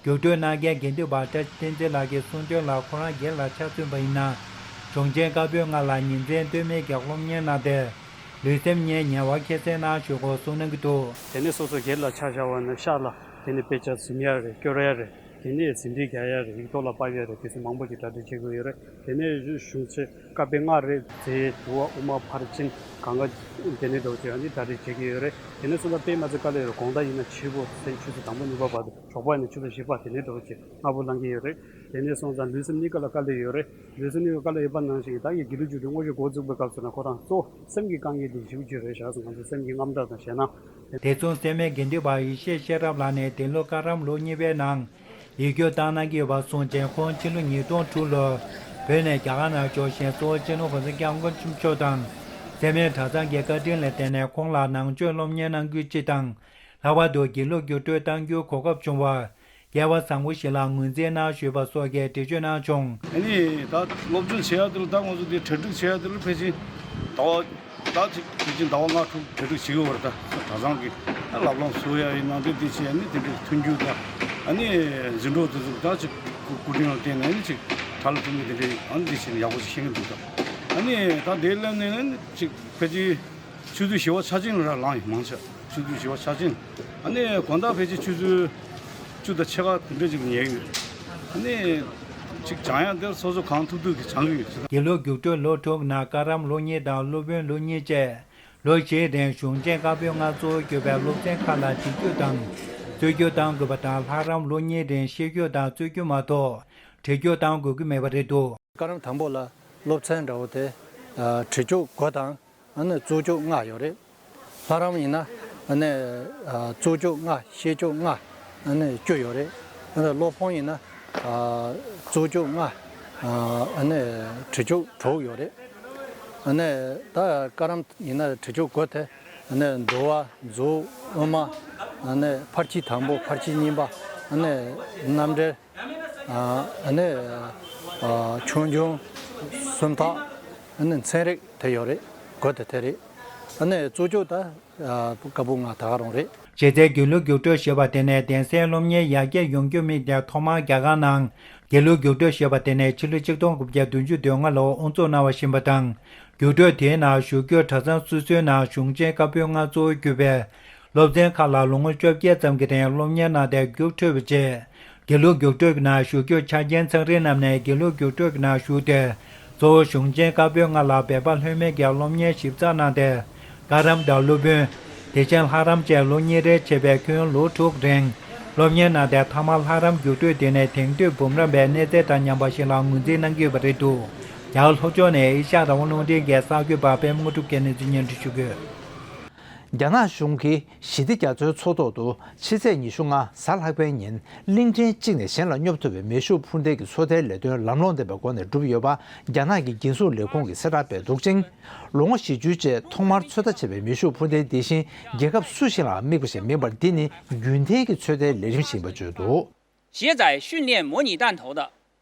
རྒྱུགས་སྤྲོད་གནང་མཁན་དགེ་འདུན་པ་བཀྲ་ཤིས་བསྟན་འཛིན་ལགས་ཀྱིས་གསུང་དོན་ལ། ཁོ་རང་སྒེར་ལ་ཆ་མཚོན་པ་ཡིན་ན། གཞུང་ཆེན་བཀའ་པོད་ལྔ་ལ་ཉིན་མཚན་ལྟོས་མེད་ཀྱི་སློབ་གཉེར་གནང་སྟེ། ལུས་སེམས་གཉིས་ཉེ་བར་འཁྱེར་སེ་གནང་ཞུ་སྐོར་གསུངས་གནང་གི་འདུག། དེ་ནས་སོ་སོ་སྒེར་ལ་ཆ་བཞག་པ་ན་ཤག་ལ་དེ་ནས་དཔེ་ཆ་ཟིན་ཡ་རེད། སྐྱོར་ཡ་རེད། དེ་ནས་ཟིན་བྲིས་རྒྱག་ཡ་རེད། ཡིག་ཐོག་ལ་ཕབ་ཡ་རེད། དེ་ཚོ་མང་པོ་ཅིག་གྲ་སྒྲིག་བྱེད་དགོས་ཡོད་རེད། དེ་ནས་གཞུང་ཆེན་བཀའ་པོད་ལྔ་རེད། རྫས་དུ་བ་དབུ་མ་ཕར་ཕྱིན་གང་ག་དེ་ནས་འདྲ་བོ་ཅིག་ཨ་ནི་གྲ་སྒྲིག་བྱེད་ཀྱི་ཡོད་རེད། དེ་ནས་སོང་ཙང་དཔེ་མ་ཚད་དཀའ་ལས་ཡོད་རེད། དགོང་དག་ཡིན་ན་ཕྱི་པོ་ཚེས་ཆུ་ཚོད་དང་པོ་གཉིས་པ་བར་དུ། ཞོགས་པ་ཡིན་ན་ཆུ་ཚོད་བཞི་པ་དེ་ནས་འདྲ་བོ་ཅིག་སྔ་པོ་ལངས་ཀྱི་ཡོད་རེད། དེ་ནས་སོང་ཙང་ལུས་སེམས་གཉིས་ཀ་ལ་དཀའ་ལས་ཡོད་རེད། ལུས་སེམས་གཉིས་ཀ་དཀའ་ལས་ཡོད་པ་ནང་བཞིན་ད་ཡི་དགེ་ལུགས་རྒྱུགས་སྤྲོད་དངོས་གཞི་འགོ་བཙུགས་པའི་སྐབས་སུ་ན་ཁོ་རང་གཙོ་བོ་སེམས་ཀྱི་དཀའ་ངལ་དེ་ཞེ་པོ་ཅིག་རེད་བཞག་སོང་། ང་ཚོ་སེམས་ཀྱི་དངངས་སྐྲག་དང་ཞེད་སྣང་། དེ་མཚུངས་སེར་སྨད་དགེ་འདུན་པ་ཡེ་ཤེས་ཤེས་རབ་ལགས་ནས་འདི་ལོ་བཀའ་རམས་ལོ་གཉིས་པའི་ནང་ཡིག་སྒྱུར་བཏང་གནང་གི་ཡོད་པ་གསུངས་རྗེས། ཁོང་ཕྱི་ལོ་ཉིས་སྟོང་དྲུག་ལོར་བོད་ནས་རྒྱ་གར་ནང་འབྱོར་ཞིང་། གཙོ་བོ་སྤྱི་ནོར་༸གོང་ས་༸སྐྱབས་མགོན་ཆེན་པོ་མཆོག་དང་སེར་སྨད་གྲྭ་ཚང་གི་བཀའ་དྲིན་ལ་བརྟེན་ནས་ཁོང་ལ་ནང་ཆོས་སློབ་གཉེར་གནང་རྒྱུ་སྤྱི་དང་། ལྷག་པར་དུ་དགེ་ལུགས་རྒྱུགས་སྤྲོད་གཏང་རྒྱུའི་གོ་སྐབས་བྱུང་བར། སྐལ་བ་བཟང་པོ་ཞིག་ལ་ངོས་འཛིན་གནང་ཞུས་པ་སོགས་ཀྱི་འགྲེལ་བརྗོད་གནང་བྱུང་། ཨ་ནི་ད་སློབ་སྦྱོང་བྱེད་ཡ་དེ་ལ་ད་ང་ཚོ་འདི་གྲ་སྒྲིག་བྱེད་ཡ་དེ་ལ་ཕལ་ཆེར་ཟླ་བ་ད་ཅིག་ཕལ་ཆེར་ཟླ་བ་ལྔ་དྲུག་གྲ་སྒྲིག་བྱེད་ཀྱི་ཡོད་རེད། ད་གྲྭ་ཚང་གི་ད་ལབ་ལམ་བཟོ་ཡ་ཡིན་ནའང་དེ་འདི་བྱེད་ཡ་ནི་དེ་འདྲའི་མཐུན་འགྱུར་དང་ཨ་ནི་འཛིན་གྲོགས་དེ་ཚོ་ད་ཅིག་སྐུ་སྐུ་དྲིན་ལ་བརྟེན་ནས་ཨ་ནི་ཅིག་གྲྭ་ལ་ཐུག་ནས་དེ་འདྲའི་ཨ་ནི་འདི་བྱེད་ན་ཡག་པོ་ཞིག་ཤེས་ཀྱི་འདུག་ད་ཨ་ནི་ད་དེ་ལབ་ནས་ཨ་ནི་ཅིག་ཕལ་ཆེར། ཆུ་ཚོད་བཞི་པ་ཆ་ཅན་ལ་ར་ལངས་ཡོད་མང་ཆེ། ཆུ་ཚོད་བཞི་པ་ཆ་ཅན། ཨ་ནི་དགོང་དག་ཕལ་ཆེར་ཆུ་ཚོད་བཅུ་དང་ཕྱེད་ཀ་དེ་འདྲ་ཅིག་ཉལ་ཡོད། ཨ་ནི་ཅིག་སྦྱང་ཡག་དེར་སོ་སོ་གང་ཐུབ་ཐུབ་ཀྱིས་སྦྱང་གི་ཡོད། དགེ་ལུགས་རྒྱུགས་སྤྲོད་ལོ་དྲུག་ནང་བཀའ་རམས་ལོ་གཉིས་དང་སློབ་དཔོན་ལོ་གཉིས་བཅས་ལོ་བཞིའི་རིང་གཞུང་ཆེན་བཀའ་པོད་ལྔ་གཙོ་བོར་གྱུར་པའི་སློབ་ཚན་ཁག་ལ་བྲིས་རྒྱུགས་དང་རྩོད་རྒྱུགས་གཏང་དགོས་པ་དང་། ལྷ་རམས་ལོ་གཉིས་རིང་བཤད་རྒྱུགས་དང་རྩོད་རྒྱུགས་མ་གཏོགས། བྲིས་རྒྱུགས་བཏང་དགོས་ཀྱི་མེད་པ་རེད་འདུག། བཀའ་རམས་དང་པོ་ལ་སློབ་ཚན་འདྲ་བོ་དེ་ཨ་བྲིས་རྒྱུགས་དགུ་དང་ཨ་ནི་རྩོལ་རྒྱུགས་ལྔ་ཡོད་རེད། ལྷ་རམས་ཡིན་ན་ཨ་ནི་ཨ་རྩོལ་རྒྱུགས་ལྔ། བཤད་རྒྱུགས་ལྔ། ཨ་ནི་བཅུ་ཡོད་རེད། ཨ་ནི་སློབ་དཔོན་ཡིན་ན་ཨ་རྩོལ་རྒྱུགས་ལྔ། ཨ་ནི་བྲིས་རྒྱུགས་དྲུག་ཡོད་རེད། ཨ་ནི་ད་བཀའ་རམས་ཡིན་ན་བྲིས་རྒྱུགས་དགུ་དེ་ཨ་ནི་འདུལ་བ། མཛོད། དབུ་མ། ཨ་ནི་ཕར་ཕྱིན་དང་པོ། ཕར་ཕྱིན་གཉིས་པ། ཨ་ནི་རྣམ་འགྲེལ། ཨ་ནི་ཨ་ཆོས་འབྱུང་། སུམ་རྟགས། ཨ་ནི་ཚན་རིག་དེ་ཡོད་རེད། དགུ་དེ་དེ་རེད། ཨ་ནི་རྩོལ་རྒྱུགས་ད་ཨ་བཀའ་པོད་ལྔ་ད་ག་རང་རེད། རྗེ་བཙུན་དགེ་ལུགས་རྒྱུགས་སྤྲོད་ཞེས་པ་དེ་ནི་གདན་སའི་སློབ་གཉེར་ཡར་རྒྱས་ཡོང་རྒྱུ་དམིགས་ཏེ་ཐོག་མར་རྒྱ་གར་ནང་དགེ་ལུགས་རྒྱུགས་སྤྲོད་ཞེས་པ་དེ་ནི་ཕྱི་ལོ་ཆིག་སྟོང་དགུ་བརྒྱ་བདུན་ཅུ་དོན་ལྔ་ལོར་དབུ་འཛུགས་གནང་བ་ཞིག་ཡིན་པ་དང་། རྒྱུགས་སྤྲོད་དེའི་ནང་ཞུགས་རྒྱུར་གྲྭ་ཚང་སོ་སོའི་ནང་གཞུང་ཆེན་བཀའ་པོད་ལྔ་གཙོ་བོར་གྱུར་པའི་སློབ་ཚན་ཁག་ལ་ལོ་ངོ་བཅོ་བརྒྱད་ཙམ་གྱི་རིང་སློབ་གཉེར་གནང་སྟེ་རྒྱུགས་འཕྲོད་པའི་རྗེས། དགེ་ལུགས་རྒྱུགས་སྤྲོད་ཀྱི་ནང་ཞུགས་རྒྱུར་ཆ་རྐྱེན་ཚང་རིགས་རྣམས་ནས་དགེ་ལུགས་རྒྱུགས་སྤྲོད་ཀྱི་ནང་ཞུགས་ཏེ། གཙོ་བོ་གཞུང་ཆེན་བཀའ་པོད་ལྔ་ལ་འབད་པ་ལྷོད་མེད་ཀྱིས་སློབ་གཉེར་ཞིབ་ཚགས་གནང་སྟེ། བཀའ་རམས་དང་སློབ་དཔོན། དེ་བཞིན་ལྷ་རམས་བཅས་ལོ་གཉིས་རེ་བྱས་པའི་ཁྱོན་ལོ་དྲུག་རིང་སློབ་གཉེར་གནང་སྟེ། མཐའ་མར་ལྷ་རམས་རྒྱུགས་སྤྲོད་དེ་ནི་དེང་དུས་འབུམ་རམས་པའི་གནས་ཚད་དང་མཉམ་པ་ཞིག་ལ་ངོས་འཛིན་གནང་གི་ཡོད་པ་རེད་འདུག། རྒྱ་གར་ལྷོ་ཕྱོགས་ནས་ཨེ་ཤ་ཡ་རང་དབང་རླུང་འཕྲིན་གྱི་གསར་འགོད་པ་པད་མ་དངོས་གྲུབ་ཀྱིས་གནས་ཚུལ་སྙན་སྒྲོན་ཞུ་གི་ཡོད། རྒྱ་ནག་གཞུང་གིས་ཞི་བདེ་རྒྱ་མཚོའི་མཚོ་ཐོག་ཏུ་ཕྱི་ཚེས་ཉི་ཤུ་ལྔ་གཟའ་ལྷག་པའི་ཉིན་གླིང་ཕྲན་གཅིག་ནས་གཞན་ལ་སྙོབ་ཐུབ་པའི་མེ་ཤུགས་འཕུར་མདེལ་གྱི་མཚོ་མཐའི་ལས་དོན་ལམ་ལྷོང་ལྡན་པའི་སྒོ་ནས་བསྒྲུབས་ཡོད་པ་རྒྱ་ནག་གི་རྒྱལ་སྲུང་ལས་ཁུངས་ཀྱིས་གསལ་བསྒྲགས་སྤེལ་འདུག་ཅིང་། ལོ་ངོ་བཞི་བཅུའི་རྗེས་ཐོག་མར་ཚོད་ལྟ་བྱས་པའི་མེ་ཤུགས་འཕུར་མདེལ་འདི་བཞིན་རྒྱལ་ཁབ་སུ་ཞིག་ལའང་དམིགས་པ་ཞིག་མིན་པར། འདི་ནི་རྒྱུན་ལྡན་གྱི་ཚོད་ལྟའི་ལས་རིམ་ཞིག་ཡིན་པ་བརྗོད་འདུག། 携载训练模拟弹头的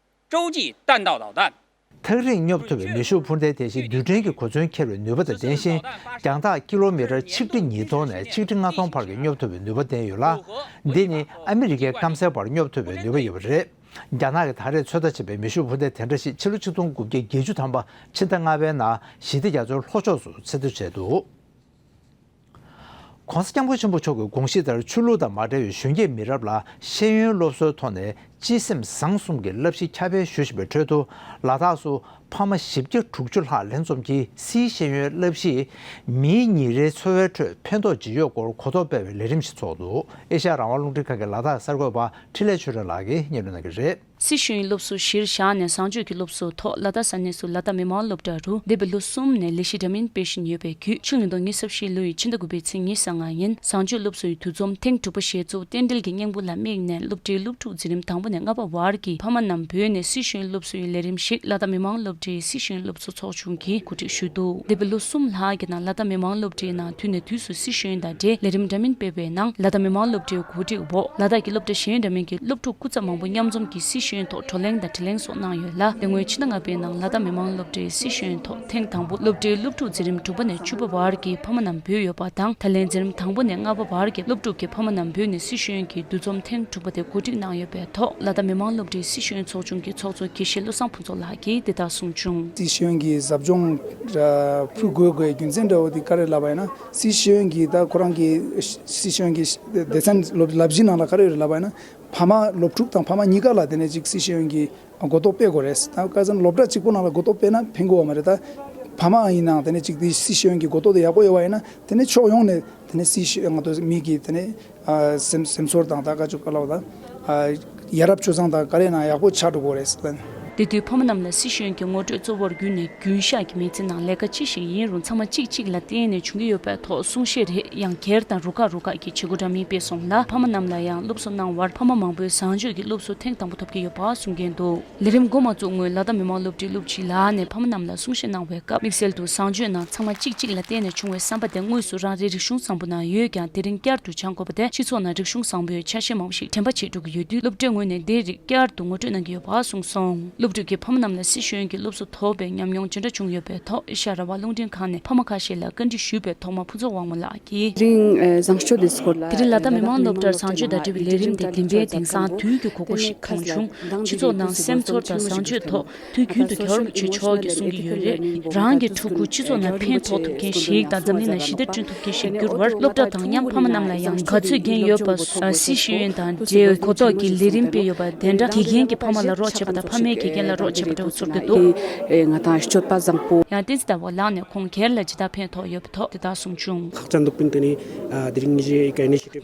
洲际弹道导弹。 ཐག་རིང་སྙོབ་ཐུབ་པའི་མེ་ཤུགས་འཕུར་མདེལ་དེ་བཞིན་རྡུལ་ཕྲན་གྱི་གོ་མཚོན་འཁྱེར་བའི་ནུས་པ་དང་ལྡན་ཞིང་། རྒྱང་ཐག་ཀི་ལོ་མི་ཊར་ཆིག་ཁྲི་ཉིས་སྟོང་ནས་ཆིག་ཁྲི་ལྔ་སྟོང་བར་གྱི་སྙོབ་ཐུབ་པའི་ནུས་པ་ལྡན་ཡོད་ལ། འདི་ནི་ཨ་མི་རི་ཀའི་སྐམ་སའི་བར་སྙོབ་ཐུབ་པའི་ནུས་པ་ཡོད་པ་རེད། རྒྱ་ནག་གིས་ད་རེས་ཚོད་ལྟ་བྱས་པའི་མེ་ཤུགས་འཕུར་མདེལ་དེ་འདྲ་ཞིག་ཕྱི་ལོ་ཆིག་སྟོང་དགུ་བརྒྱ་བརྒྱད་ཅུ་ཐམ་པ་ཕྱི་ཟླ་ལྔ་པའི་ནང་ཞི་བདེ་རྒྱ་མཚོའི་ལྷོ་ཕྱོགས་སུ་ཚོད་ལྟ་བྱས་འདུག། ྋགོང་ས་ྋསྐྱབས་མགོན་ཆེན་པོ་མཆོག་གི་དགོངས་གཞི་ལྟར་ཆོས་ལུགས་དང་མ་འབྲེལ་བའི་གཞོན་སྐྱེས་མི་རབས་ལ་ཤེས་ཡོན་སློབ་གསོའི་ཐོག་ནས་སྤྱི་སེམས་བཟང་གསུམ་གྱི་བསླབ་གཞི་ཁྱབ་སྤེལ་ཞུ་བཞིན་པའི་ཁྲོད་དུ། ལ་དྭགས་སུ་ཕ་མ་བཞི་བརྒྱ་དྲུག་ཅུ་ལྷག་ལྷན་འཛོམས་ཀྱིས་སིའི་ཤེས་ཡོན་བསླབ་གཞིས་མིའི་ཉིན་རེའི་འཚོ་བའི་ཁྲོད་ཕན་ཐོགས་ཇི་ཡོད་སྐོར་གོ་རྟོགས་སྤེལ་བའི་ལས་རིམ་ཞིག་ཚོགས་འདུག། ཨེ་ཤ་ཡ་རང་དབང་རླུང་འཕྲིན་ཁང་གི་ལ་དྭགས་གསར་འགོད་པ་འཕྲིན་ལས་ཆོས་སྒྲོན་ལགས་ཀྱིས་སྙན་སྒྲོན་གནང་གི་རེད། སིའི་ཤེས་ཡོན་སློབ་གསོ་གཞིར་བཞག་ནས་བཟང་སྤྱོད་ཀྱི་སློབ་གསོའི་ཐོག་ལ་དྭགས་ས་གནས་སུ་ལ་དྭགས་མི་དམངས་སློབ་གྲྭ་རུ་འདས་པའི་ལོ་གསུམ་ནས་ལས་གཞི་འདྲ་མིན་སྤེལ་བཞིན་ཡོད་པའི་བརྒྱུད། ཕྱི་ལོ་ཉིས་སྟོང་ཉི་ཤུ་རྩ་བཞི་ལོའི་ཕྱི་ཟླ་དགུ་པའི་ཚེས་ཉི་ཤུ་རྩ་ལྔ་ཉིན་བཟང་སྤྱོད་སློབ་གསོའི་འདུ་འཛོམས་ཐེངས་དྲུག་པ་ཞེས་གཙོ་བོ་རྟེན་འབྲེལ་གྱི་སྙིང་པོ་ལ་དམིགས་ནས་སློབ་གྲྭའི་སློབ་ཕྲུག་འཛིན་རིམ་དང་པོ་ནས་ལྔ་པ་བར་གྱི་ཕ་མ་རྣམས་བོས་ནས་སིའི་ཤེས་ཡོན་སློབ་གསོའི་ལས་རིམ་ཞིག་ལ་དྭགས་མི་དམངས་སློབ་གྲྭའི་སིའི་ཤེས་ཡོན་སློབ་གསོ་ཚོགས་ཆུང་གིས་གོ་སྒྲིག་ཞུས་འདུག། འདས་པའི་ལོ་གསུམ་ལྷག་གི་ནང་ལ་དྭགས་མི་དམངས་སློབ་གྲྭའི་ནང་དུས་ནས་དུས་སུ་སིའི་ཤེས་ཡོན་དང་འབྲེལ་ལས་རིམ་འདྲ་མིན་སྤེལ་བའི་ནང་། ལ་དྭགས་མི་དམངས་སློབ་གྲྭའི་གོ་སྒྲིག་འོག་ལ་དྭགས་ཀྱི་སློབ་གྲྭ་གཞན་འདྲ་མིན་གྱི་སློབ་ཕྲུག་སྐུ་ཚབ་མང་པོ་མཉམ་འཛོམས་ཀྱིས་སིའི་ཤེས་ཡོན་ཐོག་བགྲོ་གླེང་དང་དྲི་གླེང་སོགས་གནང་ཡོད་ལ། དེ་སྔོན་ཕྱི་ཟླ་ལྔ་པའི་ནང་ལ་དྭགས་མི་དམངས་སློབ་གྲྭའི་སིའི་ཤེས་ཡོན་ཐོག་ཐེངས་དང་པོ་སློབ་གྲྭའི་སློབ་ཕྲུག་འཛིན་རིམ་དྲུག་པ་ནས་བཅུ་པ་བར་གྱི་ཕ་མ་རྣམས་བོས་ཡོད་པ་དང་། ད་ལན་འཛིན་རིམ་དང་པོ་ནས་ལྔ་པ་བར་གྱི་སློབ་ཕྲུག་གི་ཕ་མ་རྣམས་བོས་ནས་སིའི་ཤེས་ཡོན་གྱི་འདུ་འཛོམས་ཐེངས་དྲུག་པ་དེ་གོ་སྒྲིག་གནང་ཡོད་པའི་ཐོག་ལ་དྭགས་མི་དམངས་སློབ་གྲྭའི་སིའི་ཤེས་ཡོན་ཚོགས་ཆུང་གི་ཚོགས་གཙོ་དགེ་བཤེས་བློ་བཟང་ཕུན་ཚོགས་ལགས་ཀྱིས་འདི་ལྟར་གསུངས་བྱུང་། སྲིད་གཞུང་གི་ཟབ་སྦྱོང་ཕུལ་དགོས་དགོས་རྒྱུ་མཚན་འདྲ་བོ་འདི་ག་རེ་ལབ་པ་ཡིན་ན། སྲིད་གཞུང་གི་ད་ཁོ་རང་གི་སྲིད་གཞུང་གི་སྡེ་ཚན་སློབ་བསླབ་གཞི་ནང་ལ་ག་རེ་ཡོད་རེད་ལབ་པ་ཡིན་ན། ཕ་མ་སློབ་ཕྲུག་དང་ཕ་མ་གཉིས་ཀ་ལ་དེ་ནས་ཅིག་སྲིད་གཞུང་གི་གོ་རྟོགས་སྤེལ་དགོས་རེད། ད་ཁ་སང་སློབ་གྲྭ་གཅིག་པོ་ནང་ལ་གོ་རྟོགས་སྤེལ་ན་ཕན་གི་ཡོད་མ་རེད། ད་ཕ་མ་ཡིན་ནའང་དེ་ནས་ཅིག་དེ་སྲིད་གཞུང་གི་གོ་རྟོགས་དེ་ཡག་པོ་ཡོད་པ་ཡིན་ན། དེ་ནས་ཕྱོགས་ཡོངས་ནས་དེ་ནས་སྲིད་གཞུང་ང་ཚོ་མི་གི་དེ་ནས་ཨ་སེམས་སེམས་ཚོར་དང་ད་ག་ཅུ་ག་ལ་བ་དང་ཨ་ཡ་རབས་སྤྱོད་བཟང་དང་ག་རེ་ནང་ཡག་པོ་ཆགས་འགྲོ་དགོས་རེད་ཟེར། དེ་དུས་ཕ་མ་རྣམས་ལ་སྲིད་གཞུང་གི་ངོ་སྤྲོད་གཙོ་བོར་གྱུར་ནས་རྒྱུན་བཞག་གི་མི་ཚེ་ནང་ལས་ཀ་ཅི་ཞིག་ཡིན་རུང་ཚང་མ་གཅིག་གཅིག་ལ་བརྟེན་ནས་བྱུང་གི་ཡོད་པའི་ཐོག་གསུང་བཤད་རེད། ཡང་སྒེར་དང་རུ་ཁག་རུ་ཁག་གི་བྱེད་སྒོ་འདྲ་མིན་སྤེལ་སོང་ལ། ཕ་མ་རྣམས་ལ་ཡང་སློབ་གསོ་གནང་བར་ཕ་མ་མང་པོས་བཟང་སྤྱོད་ཀྱི་སློབ་གསོ་ཐེངས་དང་པོ་ཐོབ་ཀྱི་ཡོད་པ་གསུང་མཁན་འདུག། ལས་རིམ་འགོ་མ་བཙུགས་སྔོན་ལ་དྭགས་མི་དམངས་སློབ་གྲྭའི་སློབ་སྤྱི་ལགས་ནས་ཕ་མ་རྣམས་ལ་གསུང་བཤད་གནང་བའི་སྐབས། དམིགས་བསལ་དུ་བཟང་སྤྱོད་ནང་ཚང་མ་གཅིག་གཅིག་ལ་བརྟེན་ནས་བྱུང་བའི་བསམ་པ་དེ་དངོས་སུ་རང་རེའི་རིག་གཞུང་བཟང་པོ་ནང་ཡོད་ཀྱང་། དེ་རིང་བསྐྱར་དུ་སྦྱང་དགོས་པ་དེ་སྤྱི་ཚོགས་ནང་རིག་གཞུང་བཟང་པོའི་ཆ་ཤས་མང་པོ་ཞིག་དྲན་པ་བྱེད་འགྲོ་གི་ཡོད་དུས། སློབ་གྲྭའི་ངོས་ནས་འདིའི་རིགས་བསྐྱར་དུ་ངོ་སྤྲོད་གནང་གི་ཡོད་པ་གསུངས་སོང་། སློབ་ཕྲུག་གི་ཕ་མ་རྣམས་ལ་སྲིད་གཞུང་གི་སློབ་གསོ་ཐོབ་པའི་ཉམས་མྱོང་ཇི་འདྲ་བྱུང་ཡོད་པའི་ཐོག་ཨེ་ཤ་ཡ་རང་དབང་རླུང་འཕྲིན་ཁང་ནས་ཕ་མ་ཁ་ཤས་ལ་བཀའ་འདྲི་ཞུས་པའི་ཐོག་མ་ཕུན་ཚོགས་དབང་མོ་ལགས་ཀྱིས། དེ་རིང་ཨ་བཟང་སྤྱོད་དེ་སྐོར་ལ། དེ་རིང་ལ་དྭགས་མི་དམངས་སློབ་གྲྭར་བཟང་སྤྱོད་དང་འབྲེལ་བའི་ལས་རིམ་དེ་དེ་འདྲའི་དེང་སང་དུས་ཀྱི་གོ་སྐབས་ཤིག་མཐོང་བྱུང་། སྤྱི་ཚོགས་ནང་སེམས་ཚོར་དང་བཟང་སྤྱོད་ཐོག་དུས་རྒྱུན་དུ་གྱ་རོ་མི་ཆོད་ཆོག་གི་གསུང་གི་ཡོད་རེད། རང་གི་ཕྲུ་གུ་སྤྱི་ཚོགས་ནང་ཕན་ཐོགས་ཐུབ་མཁན་ཞིག་དང་འཛམ་གླིང་ལ་ཞི་བདེ་བསྐྲུན་ཐུབ་མཁན་ཞིག་འགྱུར་བར་སློབ་གྲྭ་དང་མཉམ་ཕ་མ་རྣམས་ལ་ཡང་ག་ཚོད་འགན་ཡོད་པ་སོགས་སྲིད་ཤེས་ཡོན་དང་འབྲེལ་གོ་རྟོགས་ཀྱི་ལས་རིམ་སྤེལ་ཡོད་པ་དེ་འདྲ། དགེ་རྒན་གྱིས་ཕ་མ་ལ་རོགས་བྱེད་པ་དང་ཕ་མས་དགེ་ རྒན་ལགས་རོགས་བྱས་པ་འདྲ་བོ་ཚོར་གྱི་འདུག་ང་དང་སྤྱོད་པ་བཟང་པོ། ཡང་བསྟན་འཛིན་ཟླ་བ་ལགས་ནས་ཁོང་སྒེར་ལ་ཇི་ལྟར་ཕན་ཐོགས་ཡོད་པའི་ཐོག་དེ་ལྟར་གསུངས་བྱུང་།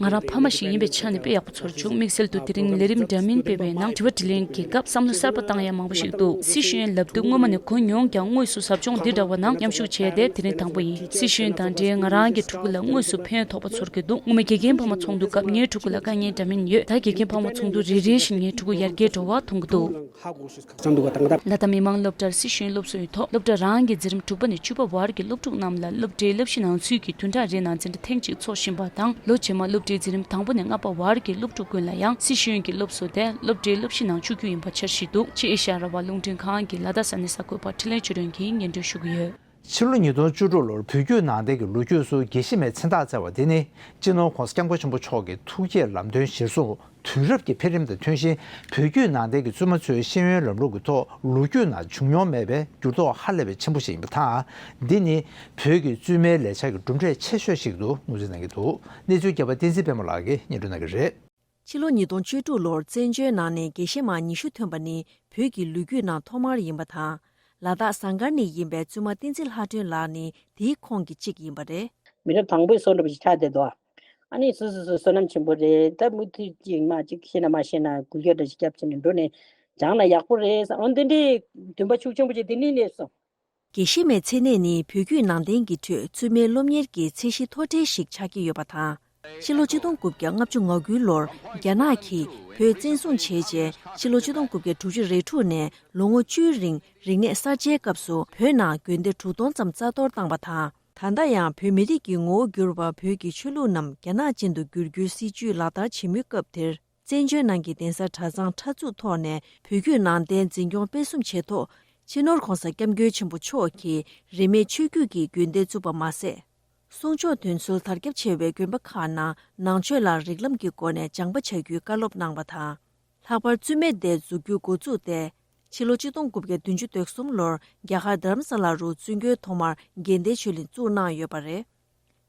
ང་རང་ཕ་མ་ཞིག་ཡིན་པའི་ཆ་ནས་དཔེ་ཡག་པོ་ཚོར་བྱུང་། དམིགས་བསལ་དུ་དེ་རིང་ལས་རིམ་འདྲ་མིན་སྤེལ་བའི་ནང་དྲི་བ་དྲིས་ལན་གྱི་སྐབས་བསམ་བློ་གསར་པ་བཏང་ཡ་མང་པོ་ཞིག་འདུག་སྲི་ཞུ་ཡོན་ལབ་དུས་སྔོན་མ་ནས་གོ་མྱོང་ཀྱང་དངོས་སུ་ཟབ་སྦྱོང་འདི་འདྲ་བ་ནང་མཉམ་ཞུགས་བྱས་ཏེ་དེ་རིང་དང་པོ་ཡིན། སྲི་ཞུ་ཡོན་དང་འབྲེལ་ང་རང་གི་ཕྲུ་གུ་ལ་དངོས་སུ་ཕན་ཐོགས་པ་ཚོར་གྱི་འདུག་སྔོན་མ་དགེ་རྒན་ཕ་མ་ཚོགས་འདུ་སྐབས་ངའི་ཕྲུ་གུ་ལ་དཀའ་ངལ་འདྲ་མིན་ཡོད། ད་དགེ་རྒན་ཕ་མ་ཚོགས་འདུ་རེ་རེ་བཞིན་ངའི་ཕྲུ་གུ་ཡར་རྒྱས་འགྲོ་བ་མཐོང་གི་འདུག་ལ་དྭགས་མི་དམངས་སློབ་གྲྭར་སྲི་ཞུ་ཡོན་སློབ་གསོའི་ཐོག་སློབ་གྲྭ་རང་གི་འཛིན་རིམ་དྲུག་པ་ནས་བཅུ་པ་བར་གྱི་སློབ་ཕྲུག་རྣམས་ལ་སློབ་གྲྭའི་སློབ་གཞི་ནང་ཚུད་ཀྱི་བདུན་ཕྲག་རེའི་ནང་འཛིན་གྲྭ་ཐེངས་གཅིག་འཚོགས་བཞིན་པ་དང་། ལོ་རྗེས་མ་སློབ་གྲྭའི་འཛིན་རིམ་དང་པོ་ནས་ལྔ་པ་བར་གྱི་སློབ་ཕྲུག་ཀུན་ལ་ཡང་སྲི་ཞུ་ཡོན་གྱི་སློབ་གསོ་དེ་སློབ་གྲྭའི་སློབ་གཞི་ནང་བཅུག་རྒྱུ་ཡིན་པ་འཆར་གཞི་འདུག་ཕྱི་ཨེ་ཤ་ཡ་རང་དབང་རླུང་འཕྲིན་ཁང་གི་ལ་དྭགས་ས་གནས་གསར་འགོད་པ་འཕྲིན་ལས་ཆོས་སྒྲོན་གྱིས་སྙན་སྒྲོན་ཞུ་གི་ཡོད། ཕྱི་ལོ་ཉིས་སྟོང་བཅུ་དྲུག་ལོར་བོད་བརྒྱུད་ནང་བསྟན་གྱི་ལོ་རྒྱུས་སུ་དགེ་བཤེས་མའི་མཚན་རྟགས་བསྩལ་བ་འདི་ནི་སྤྱི་ནོར་༸གོང་ས་༸སྐྱབས་མགོན་ཆེན་པོ་མཆོག་གི་ཐུགས་བསྐྱེད་ལམ་སྟོན་གཞིར་བཟུང་དུས་རབས་ཀྱི་འཕེལ་རིམ་དང་མཐུན་ཞིང་བོད་བརྒྱུད་ནང་བསྟན་གྱི་བཙུན་མ་ཚོའི་ཤེས་ཡོན་ལམ་ལུགས་ཀྱི་ཐོག་ལོ་རྒྱུས་ནང་བྱུང་མྱོང་མེད་པའི་འགྱུར་ལྡོག་ཧ་ལས་པའི་ཆེན་པོ་ཞིག་ཡིན་པ་དང་། འདི་ནི་བོད་ཀྱི་བཙུན་མའི་ལས་འཆར་གྱི་གྲུབ་འབྲས་ཆེ་ཤོས་ཤིག་ཏུ་ངོས་འཛིན་གནང་གི་འདུག་གནས་ཚུལ་རྒྱས་པ་བསྟན་འཛིན་པད་མ་ལགས་ཀྱིས་སྙན་སྒྲོན་གནང་གི་རེད། ཕྱི་ལོ་ཉིས་སྟོང་བཅུ་དྲུག་ལོར་བཙན་བྱོལ་ནང་ནས་དགེ་བཤེས་མ་ཉི་ཤུ་ཐོན་པ་ནི་བོད་ཀྱི་ལོ་རྒྱུས་ནང་ཐོག་མར་ཡིན་པ་དང་། ལ་དྭགས་ཟངས་དཀར་ནས་ཡིན་པའི་བཙུན་མ་བསྟན་འཛིན་ལྷ་སྒྲོན་ལགས་ནི་དེའི་ཁོངས་ཀྱི་གཅིག་ཡིན་པ་རེད། མི་རབས་དང་པོའི་བསོད་ནམས་ཤིག་ཆགས་བསྡད་འདུག་ཨ་ནི་སོ་སོ་སོ་བསོད་ནམས་ཆེན་པོ་རེད། ད་མུ་མཐུད་ཅིག་མ་ཅིག་ཤེས་ན་མ་ཤེས་ན་འགུལ་སྐྱོད་འདྲ་ཞིག་རྒྱབ་བྱས་ནས་འགྲོ་ནས་སྦྱངས་ན་ཡག་པོ་རེད་བསམ། འོ་འདི་འདྲའི་འདུན་པ་ཤུགས་ཆེན་པོ་ཅིག་དེ་ནས་སླེབས་སོང་། དགེ་བཤེས་མའི་མཚན་གནས་ནི་བོད་བརྒྱུད་ནང་བསྟན་གྱི་ཁྲོད་བཙུན་མའི་སློབ་གཉེར་གྱི་ཚད་གཞི་མཐོ་གྲས་ཤིག་ཆགས་ཀྱི་ཡོད་པ་དང་། ཕྱི་ལོ་ཆིག་སྟོང་དགུ་བརྒྱ་ལྔ་བཅུ་ང་དགུ་ལོར་རྒྱ་ནག་གིས་བོད་བཙན་བཟུང་བྱས་རྗེས། ཕྱི་ལོ་ཆིག་སྟོང་དགུ་བརྒྱ་དྲུག་ཅུ་རེ་དྲུག་ནས་ལོ་ངོ་བཅུའི་རིང་རིག་གནས་གསར་བརྗེའི་སྐབས་སུ་བོད་ནང་དགོན་སྡེ་དྲུག་སྟོང་ཙམ་རྩ་གཏོར་བཏང་བ་དང་། ད་ལྟ་ཡང་བོད་མི་རིགས་ཀྱི་ངོ་བོ་གྱུར་པ་བོད་ཀྱི་ཆོས་ལུགས་རྣམས་རྒྱ་ནག་ཅན་དུ་བསྒྱུར་རྒྱུའི་སྲིད་བྱུས་ལག་བསྟར་བྱེད་མུས་སྐབས་དེར། བཙན་བྱོལ་ནང་གི་གདན་ས་གྲྭ་ཚང་ཁྲ་ཚུགས་ཐོག་ནས་བོད་བརྒྱུད་ནང་བསྟན་འཛིན་སྐྱོང་སྤེལ་གསུམ་བྱེད་ཐོག་སྤྱི་ནོར་༸གོང་ས་༸སྐྱབས་མགོན་ཆེན་པོ་མཆོག་གིས་རིས་མེད་ཆོས་བརྒྱུད་ཀྱི་དགོན་སྡེ་བཙུགས་པ་མ་ཟད། གསུང་ཆོས་འདོན་སྲོལ་དར་ཁྱབ་ཆེ་བའི་དགོན་པ་ཁག་ནང་ནང་ཆོས་ལ་རིགས་ལམ་གྱི་སྒོ་ནས་སྦྱངས་པ་བྱ་རྒྱུའི་བཀའ་སློབ་གནང་བ་དང་། ལྷག་པར་བཙུན་མའི་སྡེ་འཛུགས་རྒྱུའི་འགོ་བཙུགས་ཏེ། ཕྱི་ལོ་ཆིག་སྟོང་དགུ་བརྒྱ་བདུན་ཅུ་དོན་གསུམ་ལོར་རྒྱ་གར་དྷ་རམ་ས་ལ་རུ་བཙུན་དགོན་ཐོག་མར་དགེ་ལྡན་ཆོས་གླིང་བཙུགས་གནང་ཡོད་པ་རེད།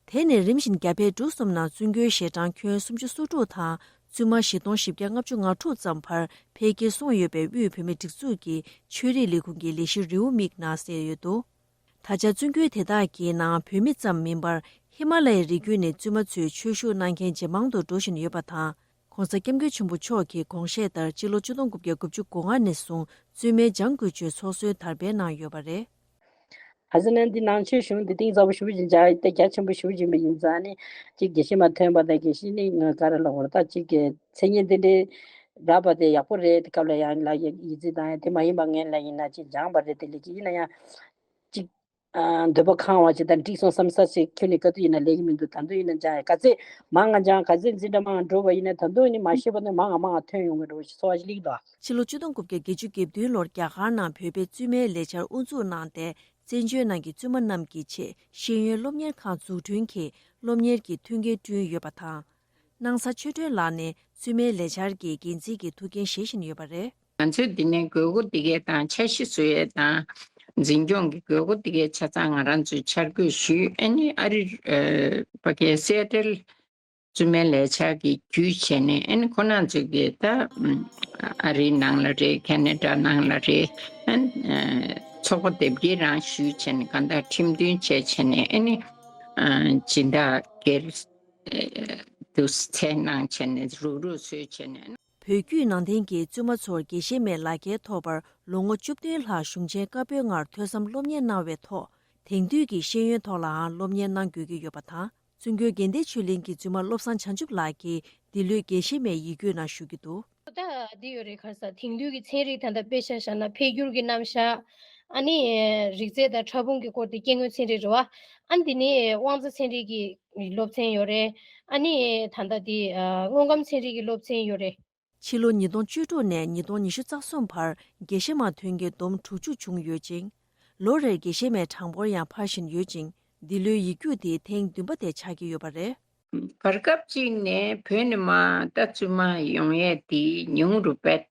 དེ་ནས་རིམ་བཞིན་རྒྱ་བལ་འབྲུག་གསུམ་ནང་བཙུན་དགོན་ཞལ་གྲངས་ཁྱོན་སུམ་ཅུ་སོ་དྲུག་དང་བཙུན་མ་བཞི་སྟོང་བཞི་བརྒྱ་ལྔ་བཅུ་ང་དྲུག་ཙམ་བར་འཕེལ་རྒྱས་སོང་ཡོད་པའི་དབུས་བོད་མིའི་སྒྲིག་འཛུགས་ཀྱི་ཆོས་རིག་ལས་ཁུངས་ཀྱི་ལས་གཞི་རེའུ་མིག་ནང་གསལ་ཡོད་འདུག་ད་ཆ་བཙུན་དགོན་དེ་དག་གི་ནང་བོད་མི་ཙམ་མིན་པར་ཧི་མ་ལ་ཡའི་རི་རྒྱུད་ནས་བཙུན་མ་ཚོའི་ཆོས་ཞུགས་གནང་མཁན་ཇེ་མང་དུ་འགྲོ་བཞིན་ཡོད་པ་དང་། ༸གོང་ས་༸སྐྱབས་མགོན་ཆེན་པོ་མཆོག་གི་དགོངས་བཞེད་ལྟར་སྤྱི་ལོ་ཆིག་སྟོང་དགུ་བརྒྱ་དགུ་བཅུ་གོ་ལྔ་ནས་བཟུང་བཙུན་མའི་སྦྱང་དགོས་ཚུལ་ཚོགས་གཙོས་དར་སྤེལ་གནང་ཡོད་པ་རེད། ག་ཟེར་ན་འདི་ནང་ཆོས་གཞུང་འདི་གཏིང་ཟབ་པོ་ཞེ་པོ་ཅིག་རྒྱ་དེ་རྒྱ་ཆེན་པོ་ཞེ་པོ་ཅིག་ཡིན་པ་ཡིན་ཙང་ནི་གཅིག་དགེ་བཤེས་མ་ཐོན་པ་དང་དགེ་བཤེས་ནི་ང་ག་རེ་ལབ་དགོས་རེད། ད་གཅིག་གི་མཚན་སྙན་དེ་འདྲའི་རག་པ་དེ་ཡག་པོ་རེད། དེ་སྐབས་ལ་ཡང་ལ་ཡི་ཡིད་ཆེས་དང་དེ་མ་ཡིན་པ་ངན་ལ་ཡིན་ན་ཅིག་སྦྱངས་པ་རེད། དེ་ལས་ཀྱི་ཡིན་ན་ཡང་གཅིག་ཨ། འདོད་པ་ཁེངས་པ་ཅིག་དང་འགྲིག་སོང་བསམ་ས་ཞིག་ཁྱོན་ནས་ག་དུས་ཡིན་ན་ལས་ཀྱི་མི་འདུག་ད་དུང་ཡིན་ན་སྦྱང་ཡ་ག་ཚད་མང་ང་སྦྱང་ག་ཚད་འཛིན་གྲྭ་མང་ང་འགྲོ་བ་ཡིན་ན་ད་དུང་ནི་མ་ཤེས་པ་ནི་མང་ང་མང་ང་ཐོན་ཡོང་གི་འགྲོ་བ་ཞིག་ཚོར་བ་ཞིག་སླེབས་ཀྱི་འདུག་ཕྱི་ལོ་ཆིག་སྟོང་དགུ་བརྒྱ་བརྒྱད་ཅུ་གྱ་བདུན་ལོར་རྒྱ་གར་ནང་བོད་པའི་བཙུན་མའི་ལས་འཆར་དབུ་འཛུགས་གནང་སྟེ་བཙན་བྱོལ་ནང་གི་བཙུན་མ་རྣམས་ཀྱི་ཆེད་ཤེས་ཡོན་སློབ་གཉེར་ཁང་འཛུགས་སྐྲུན་གྱིས་སློབ་གཉེར་གྱི་མཐུན་རྐྱེན་བསྐྲུན་ཡོད་པ་དང་། སྣང་ས་ཆོས་སྒྲོན་ལགས་ནི་བཙུན་མའི་ལས་འཆར་གྱི་འགན་འཛིན་གྱི་ཐུགས་འགན་བཞེས་བཞིན་ཡོད་པ་རེད། ང་ཚོས་འདི་ནས་དགོས་མཁོ་འདི་གའི་དང་འཆར་གཞི་བཟོ་ཡས་དང་འཛིན་སྐྱོང་གི་དགོས་མཁོ་འདི་གའི་ཆ་ཚང་ང་རང་ཚོས་འཆར་འགོད་ཞུས། ཨ་ནི་ཨ་རི་ཨ་ཕ་གིའི་སི་ཨེ་ཊལ་བཙུན་མའི་ལས་འཆར་གྱི་བརྒྱུད་བྱས་ནས། ཨ་ནི་ཁོ་རང་ཚོས་ཀྱི་ད་ཨ་རིའི་ནང་ལ་རེད། ཁེ་ན་ཌ་ནང་ལ་རེད། ཨ་ནི་ཚོགས་པ་དེབ་སྐྱེལ་རང་ཞུས་བྱས་ནས་གང་ལྟར་ཁྲིམས་མཐུན་བྱས་བྱས་ནས། ཨ་ནི་སྦྱིན་བདག་སྒེར་དུ་འཚོལ་གནང་བྱས་ནས་རུག་རུག་བཟོས་བྱས་ནས། བོད་བརྒྱུད་ནང་བསྟན་གྱི་བཙུན་མ་ཚོར་དགེ་བཤེས་མའི་ལག་ཁྱེར་ཐོབ་པར་ལོ་ངོ་བཅུ་བདུན་ལྷག་གཞུང་ཆེན་བཀའ་པོད་ལྔར་ཐོས་བསམ་སློབ་གཉེར་གནང་བའི་ཐོག་དེང་དུས་ཀྱི་ཤེས་ཡོན་ཐོག་ལའང་སློབ་གཉེར་གནང་དགོས་ཀྱི་ཡོད་པ་དང་། བཙུན་དགོན་དགེ་ལྡན་ཆོས་གླིང་གི་བཙུན་མ་བློ་བཟང་བྱང་ཆུབ་ལགས་ཀྱིས་འདི་ལོའི་དགེ་བཤེས་མའི་ཡིག་བརྒྱུད་ནང་ཞུ་གི་འདུག་ད་འདི་ཡོད་རེད། ག་རེ་ཟ། དེང་དུས་ཀྱི་ཚན་རིག་ད་ལྟ་དཔེ་ཆ་བཞག་ན་འཕེལ་འགྱུར་གྱི་རྣམ་གཞག་ཨ་ནི་རིག་རྩལ་དང་ཕྲ་ཕུང་གི་སྐོར་དེ་སྐྱེ་དངོས་ཚན་རིག་རེད་བ། ཨ་ནི་འདི་ནི་དབང་རྩ་ཚན་རིག་གི་སློབ་ཚན་ཡོད་རེད། ཨ་ནི་ད་ལྟ་འདི་ཨ་དངོས་ཁམས་ཚན་རིག་གི་སློབ་ཚན་ཡོད་རེད། ཕྱི་ལོ་ཉིས་སྟོང་བཅུ་དྲུག་ནས་ཉིས་སྟོང་ཉི་ཤུ་རྩ་གསུམ་བར་དགེ་བཤེས་མ་ཐོན་མཁན་བསྡོམས་དྲུག་ཅུ་བྱུང་ཡོད་ཅིང་། ལོ་རེར་དགེ་བཤེས་མའི་གྲངས་འབོར་ཡང་འཕར་བཞིན་ཡོད་ཅིང་། འདི་ལོའི་ཡིག་རྒྱུགས་དེ་ཐེངས་བདུན་པ་དེ་ཆགས་ཀྱི་ཡོད་པ་རེད། བར་སྐབས་གཅིག་ནས་བོད་ནས་མར་ད་བཙུན་མ་ཡོང་ཡས་དེ་ཉུང་རུ་བས།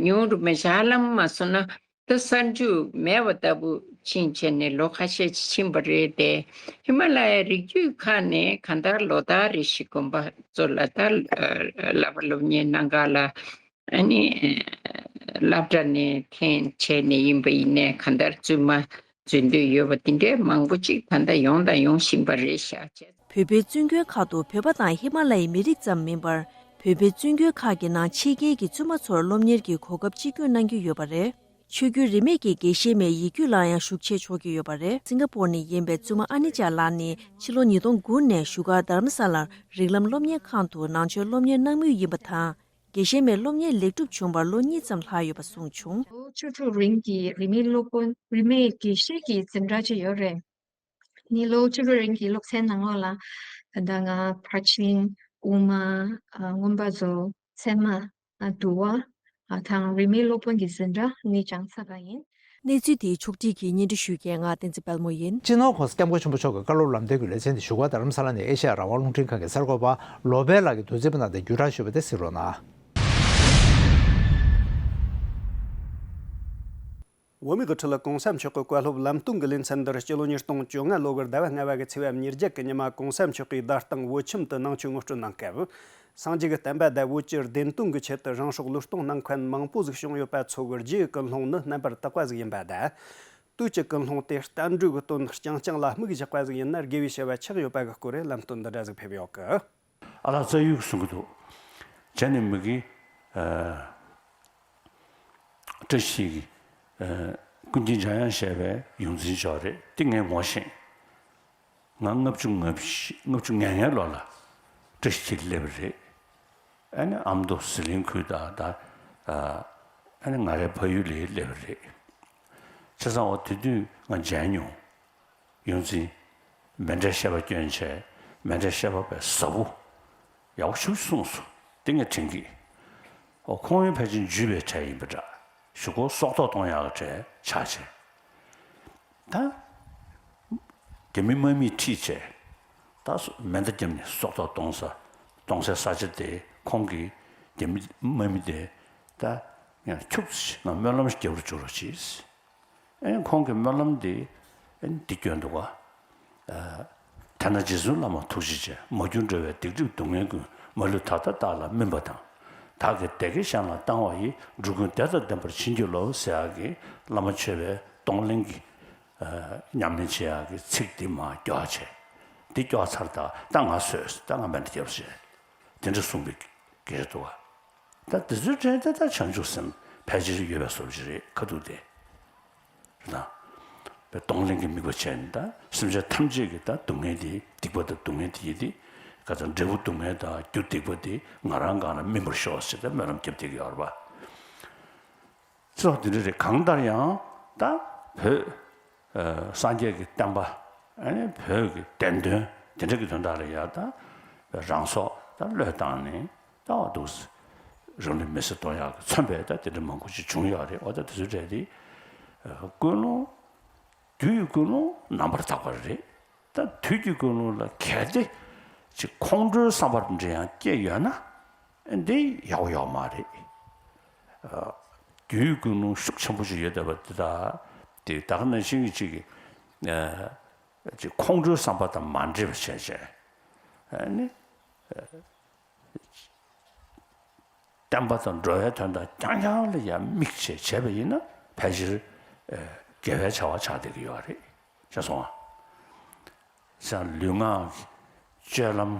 ཉུང་རུ་མེད་ཧ་ལམ་མ་སོང་ན་ད་གསར་འཇུག་མེད་པ་ལྟ་བུ་ཕྱིན་བྱས་ནས་ལོ་ཁ་ཤས་ཕྱིན་པ་རེད་དེ། ཧི་མ་ལ་ཡའི་རི་རྒྱུད་ཁག་ནས་གང་ལྟར་ལོ་ལྟར་རེ་བཞིན་དགོན་པ་ཚོ་ལ་ད་བསླབ་པ་སློབ་གཉེར་གནང་ག་ལ། ཨ་ནི་ སློབ་གྲྭ་ནས་འཐེན་བྱས་ནས་ཡིན་པ་ཡིན་ནའི་གང་ལྟར་བཙུན་མ་འཛུལ་འདོད་ཡོད་པ་འདི་འདྲའི་མང་པོ་ཅིག་ད་ལྟ་ཡོང་དང་ཡོང་བཞིན་པ་རེད་ཤག་བྱས། བོད་པའི་བཙུན་དགོན་ཁག་ཏུ་བོད་པ་དང་ཧི་མ་ལ་ཡའི་མི་རིགས་ཙམ་མིན་པར། བོད་པའི་བཙུན་དགོན་ཁག་གི་ནང་ཕྱི་རྒྱལ་གྱི་བཙུན་མ་ཚོར་སློབ་གཉེར་གྱི་གོ་སྐབས་གཅིག་གྱུར་གནང་གི་ཡོད་པ་རེད། ཆོས་བརྒྱུད་རིས་མེད་ཀྱི་དགེ་བཤེས་མའི་ཡིག་རྒྱུགས་ལ་ཡང་ཞུགས་ཆེད་ཆོག་གི་ཡོད་པ་རེད། སིང་ག་པོར་ནས་ཡིན་པའི་བཙུན་མ་ཨ་ནི་ཅཱ་ལགས་ནི་ཕྱི་ལོ་ཉིས་སྟོང་དགུ་ནས་བཞུགས་སྒར་རྡ་རམ་ས་ལར་རིགས་ལམ་སློབ་གཉེར་ཁང་དུ་ནང་ཆོས་སློབ་གཉེར་གནང་མུས་ཡིན་པ་དང་། དགེ་བཤེས་མའི་སློབ་གཉེར་ལེགས་གྲུབ་བྱུང་བར་ལོ་གཉིས་ཙམ་ལྷག་ཡོད་པ་གསུངས་བྱུང་། ལོ་བཅུ་དྲུག་རིང་གི་རིས་མེད་སློབ་དཔོན། རིས་མེད་དགེ་བཤེས་ཀྱི་འཛིན་གྲྭ་ཅིག་ཡོད་རེད། ངའི་ལོ་བཅུ་དྲུག་རིང་གི་སློབ་ཚན་ནང་ལོགས་ལ་ད་ལྟ་ང་ཕར་ཕྱིན། དབུ་མ། ཨ། མངོན་པ་མཛོད། ཚད་མ། ཨ། འདུལ་བ། ཨ། དང་རིས་མེད་སློབ་དཔོན་གྱི་འཛིན་གྲྭ་གཉིས་སྦྱངས་ཚར་བ་ཡིན། གནས་ཚུལ་དེའི་ཕྱོགས་བསྒྲིགས་ཀྱིས་སྙན་སྒྲོན་ཞུས་མཁན་ང་བསྟན་འཛིན་དཔལ་མོ་ཡིན། སྤྱི་ནོར་༸གོང་ས་༸སྐྱབས་མགོན་ཆེན་པོ་མཆོག་གི་བཀའ་སློབ་ལམ་སྟོན་གྱི་ལེ་ཚན་དེ་བཞུགས་སྒར་རྡ་རམ་ས་ལ་ནས་ཨེ་ཤ་ཡ་རང་དབང་རླུང་འཕྲིན་ཁང་གི་གསར་འགོད་པ་ལོ་པེ་ལགས་ཀྱིས་དུས་ཚོད་སྤུས་གནང་སྟེ་བརྒྱུད་བསྒྲགས་ཞུས་པ་དེ་གཟིགས་རོགས་གནང་། བོད་མིའི་དབུ་ཁྲིད་༸གོང་ས་མཆོག་གི་བཀའ་སློབ་ལམ་སྟོན་གྱི་ལེ་ཚན་འདིར་སྤྱི་ལོ་ཉིས་སྟོང་བཅོ་ལྔ་ལོ་གི་ཟླ་བ་ལྔ་པ་གི་ཚེས་པ་ཉེར་བརྒྱད་ཀྱི་ཉི་མ་༸གོང་ས་མཆོག་གིས་བརྡ་སྟངས་བོད་ཁྱིམ་དུ་གནང་ཆོས་ངོ་སྤྲོད་གནང་སྐབས། སངས་རྒྱས་ཀྱི་བསྟན་པ་དང་བོད་ཀྱི་བདེན་དོན་གྱི་ཆེད་དུ་རང་སྲོག་བློས་གཏོང་གནང་མཁན་མང་པོ་ཞིག་བྱུང་ཡོད་པ་ཚོ་གི་རྗེས་ཀྱི་ཀུན་སློང་ནི་རྣམ་པར་དག་པ་ཞིག་ཡིན་པ་དང་། དུས་ཀྱི་ཀུན་སློང་དེ་བསྟན་འགྲོའི་དོན་རྐྱང་རྐྱང་ལ་དམིགས་བཞག་པ་ཞིག་ཡིན་ན་དགེ་བའི་བྱ་བ་ཆགས་ཡོད་པ་གི་སྐོར་ལམ་སྟོན་འདི་འདྲ་ཞིག་ཕེབས་ཡོད་གི། ཨ་ལགས་རྩ་ཡུག་གསུང་གི་འདུག་བྱས་ནས་མི་གི། ཨ། བཀྲ་ཤིས་ཀྱི། ཨ། ཀུན་མཁྱེན་འཇམ་དབྱངས་བཞད་པའི་ཡོངས་འཛིན་མཆོག་རེད། དེ་ངས་ངོ་ཤེས། ང་ལྔ་བཅུ་ང་བཞི། ལྔ་བཅུ་ང་ལྔའི་ལོ་ལ་བཀྲ་ཤིས་འཁྱིལ་སླེབས་པ་རེད། ཨ་ནི་ཨ་མདོ་ཟི་ལིང་ཁུལ་དང་ད། ཨ། ཨ་ནི་ང་རའི་ཕ་ཡུལ་ལ་སླེབས་པ་རེད། བྱས་ཙང་འོ་དེ་དུས་ང་མཇལ་མྱོང་། ཡོངས་འཛིན། མཎྜལ་བཤད་པ་སྐྱོན་བྱས། མཎྜལ་བཤད་པ་པའི་ཟབ་པོ། ཡག་པོ་ཞིག་གསུངས་སོང་། དེ་ངས་དྲན་གི། ཨོ། ཁོང་ཡང་ཕལ་ཆེར་འཇུས་པའི་གྲས་ཡིན་པ་འདྲ། གཞུག་གུ་སྲོག་ཐོག་གཏོང་ཡག་གི་གྲས་ཆགས་བྱས། ད། རྒྱ་མི་དམག་མིས་ཁྲིད་བྱས། ད་སོ། མེ་མདའ་བརྒྱབ་ནས་སྲོག་ཐོག་གཏོང་ས། གཏོང་སའི་ས་ཆ་དེ་ཁོང་གིས་རྒྱ་མི་དམག་མི་དེ་ད་ཡང་ཁྱུག་ཙམ་ང་སྨོན་ལམ་ཞིག་རྒྱབ་རུ་འཇུག་རོགས་གྱིས། ཨེ། ཁོང་གི་སྨོན་ལམ་དེ། ཨེ། འདི་སྐྱོན་འདུག་ག་ཨ། དེས་ན་རྗེ་བཙུན་བླ་མ་ཐུགས་རྗེ་ཆེ། མ་གྱུར་འགྲོ་བའི་སྡིག་སྒྲིབ་སྡུག་བསྔལ་ཀུན། མ་ལུས་ད་ལྟ་བདག་ལ་སྨིན་པ་དང་། བདག་གི་བདེ་དགེ་གཞན་ལ་བཏང་བ་ཡིས། འགྲོ་ཀུན་བདེ་དང་ལྡན་པར་བྱིན་གྱིས་རློབས་ཟེར་ཡག་གི་བླ་མ་མཆོད་པའི་གཏོང་ལེན་གྱི། ཨ། ཉམས་ལེན་བྱེད་ཡག་གི་ཚིག་འདི་མར་མགྱོགས་བྱས། འདི་མགྱོགས་ཚར་ད་ད་ང་སོས། ད་ང་མེ་མདའ་བརྒྱབ་བྱས། དེ་འདྲ་གསུངས་པའི་སྐད་ཆ་འདུག་ག་ད་དེ་ཚོའི་གྲས་དེ་ད་བྱང་ཆུབ་སེམས་ཕལ་ཆེར་ཡོད་པའི་བཟོ་ཅིག་རེད། ཁ་ཐུག་དེ། རེད་དང་། པའི་གཏོང་ལེན་གྱི་དམིགས་པ་བྱས་ནས་ད་སེམས་ཅན་ཐམས་ཅད་ཀྱི་ད་སྡུག་བསྔལ་དེ། སྡིག་པ་དང་སྡུག་བསྔལ་དེ་ཡིན་ཏེ། ག་ཚོད་འབྲས་བུ་སྡུག་བསྔལ་དང་རྒྱུ་སྡིག་པ་དེ་ང་རང་སྒང་ལ་སྨིན་པར་ཤོག་ཟེར་ད་སྨོན་ལམ་བརྒྱབ་བསྡད་ཀྱི་ཡོད་རེད་པ། ཚོགས་འདི་འདྲ་རེད། གང་ལྟར་ཡང་ད་བོད། ཨ། སངས་རྒྱས་ཀྱི་བསྟན་པ། ཨ་ནི་བོད་ཀྱི་བདེན་དོན་དེ་འདྲ་གི་དོན་དག་ལ་ཡ་ད་རང་སྲོག་ད་བློས་བཏང་ནས་ད་འོ་འདུག་སེ་རང་ལུས་མེ་སྲེག་གཏོང་ཡག་གི་མཚོན་པའི་ད་དེ་འདྲ་མང་པོ་ཞིག་བྱུང་ཡོད་རེད། འོ་ད་དེ་ཚོའི་གྲས་དེ། ཨ། ཀུན་སློང་། རྒྱུ་ཡི་ཀུན་སློང་རྣམ་པར་དག་པ་རེད། ད་དུས་ཀྱི་ཀུན་སློང་ལ་གལ་ཏེ་ཅིག་ཁོང་ཁྲོའི་བསམ་པ་འདྲ་ཡང་སྐྱེས་ཡོད་ན། འདི་ཡག་པོ་ཡོད་མ་རེད། ཨ། རྒྱུ་ཡི་ཀུན་སློང་ཤུགས་ཆེན་པོ་ཞིག་ཡོད་བསྡད་པ་འདི་དག་དེ་ད་ག་ནང་བཞིན་གྱི་ཅིག་གི། ཨ། ཅིག་ཁོང་ཁྲོའི་བསམ་པ་དང་མ་འདྲེས་པ་བྱས་བྱས། ཨ་ནི། ཨ། བསྟན་པ་དང་འགྲོ་བའི་དོན་དག་རྐྱང་རྐྱང་ལ་ཡང་དམིགས་བྱས་བྱས་པ་ཡིན་ན་ཕལ་ཆེར། ཨ། དགེ་བའི་བྱ་བ་ཆགས་བསྡད་ཀྱི་ཡོད་རེད། ཤེས་སོང་ངམ། ལུས་ངག་གི་སྤྱོད་ལམ།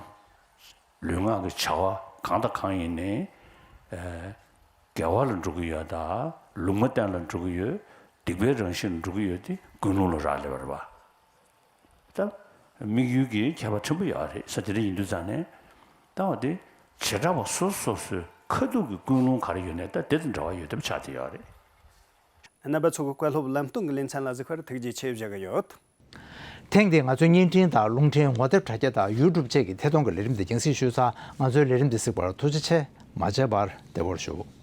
ལུས་ངག་གི་བྱ་བ་གང་དང་གང་ཡིན་ནའི། ཨ། དགེ་བ་ལ་འགྲོ་གི་ཡོད་དང་ལུང་མ་བསྟན་ལ་འགྲོ་གི་ཡོད། སྡིག་པའི་རང་བཞིན་ལ་འགྲོ་གི་ཡོད་དེ་ཀུན་སློང་ལ་རག་ལས་པ་རེད་པ། ད་དམིགས་ཡུལ་གྱི་ཁྱད་པར་ཕྲན་བུ་ཡོད་རེད་ས། དེ་འདྲ་ཡིན་དུས་ཙང་ནས་ད་འོ་དེ་བྱེ་བྲག་པ་སོ་སོ་སོ་སོའི་ཁ་ཐུག་གི་ཀུན་སློང་ག་རེ་ཡོད་ནའི་ད་དེ་དང་འབྲེལ་བ་ཡོད་བསྡད་པ་ཆགས་བསྡད་ཡོད་རེད། རྣམ་པ་ཚོ་གི་བཀའ་སློབ་ལམ་སྟོན་གྱི་ལེ་ཚན་ལ་གཟིགས་པར་ཐུགས་རྗེ་ཆེ་ཞུ་གི་ཡོད། ཐེངས་འདིའི་ང་ཚོའི་བརྙན་འཕྲིན་དང་རླུང་འཕྲིན། ངོ་དེབ་དྲ་རྒྱ་དང་ཡུ་ཊུབ་བཅས་ཀྱི་ཐད་གཏོང་གི་ལས་རིམ་འདི་རྒྱང་སྲིང་ཞུས་ཚར། ང་ཚོའི་ལས་རིམ་འདི་གཟིགས་པར་ཐུགས་རྗེ་ཆེ། མ་མཇལ་བར་བདེ་པོར་བཞུགས།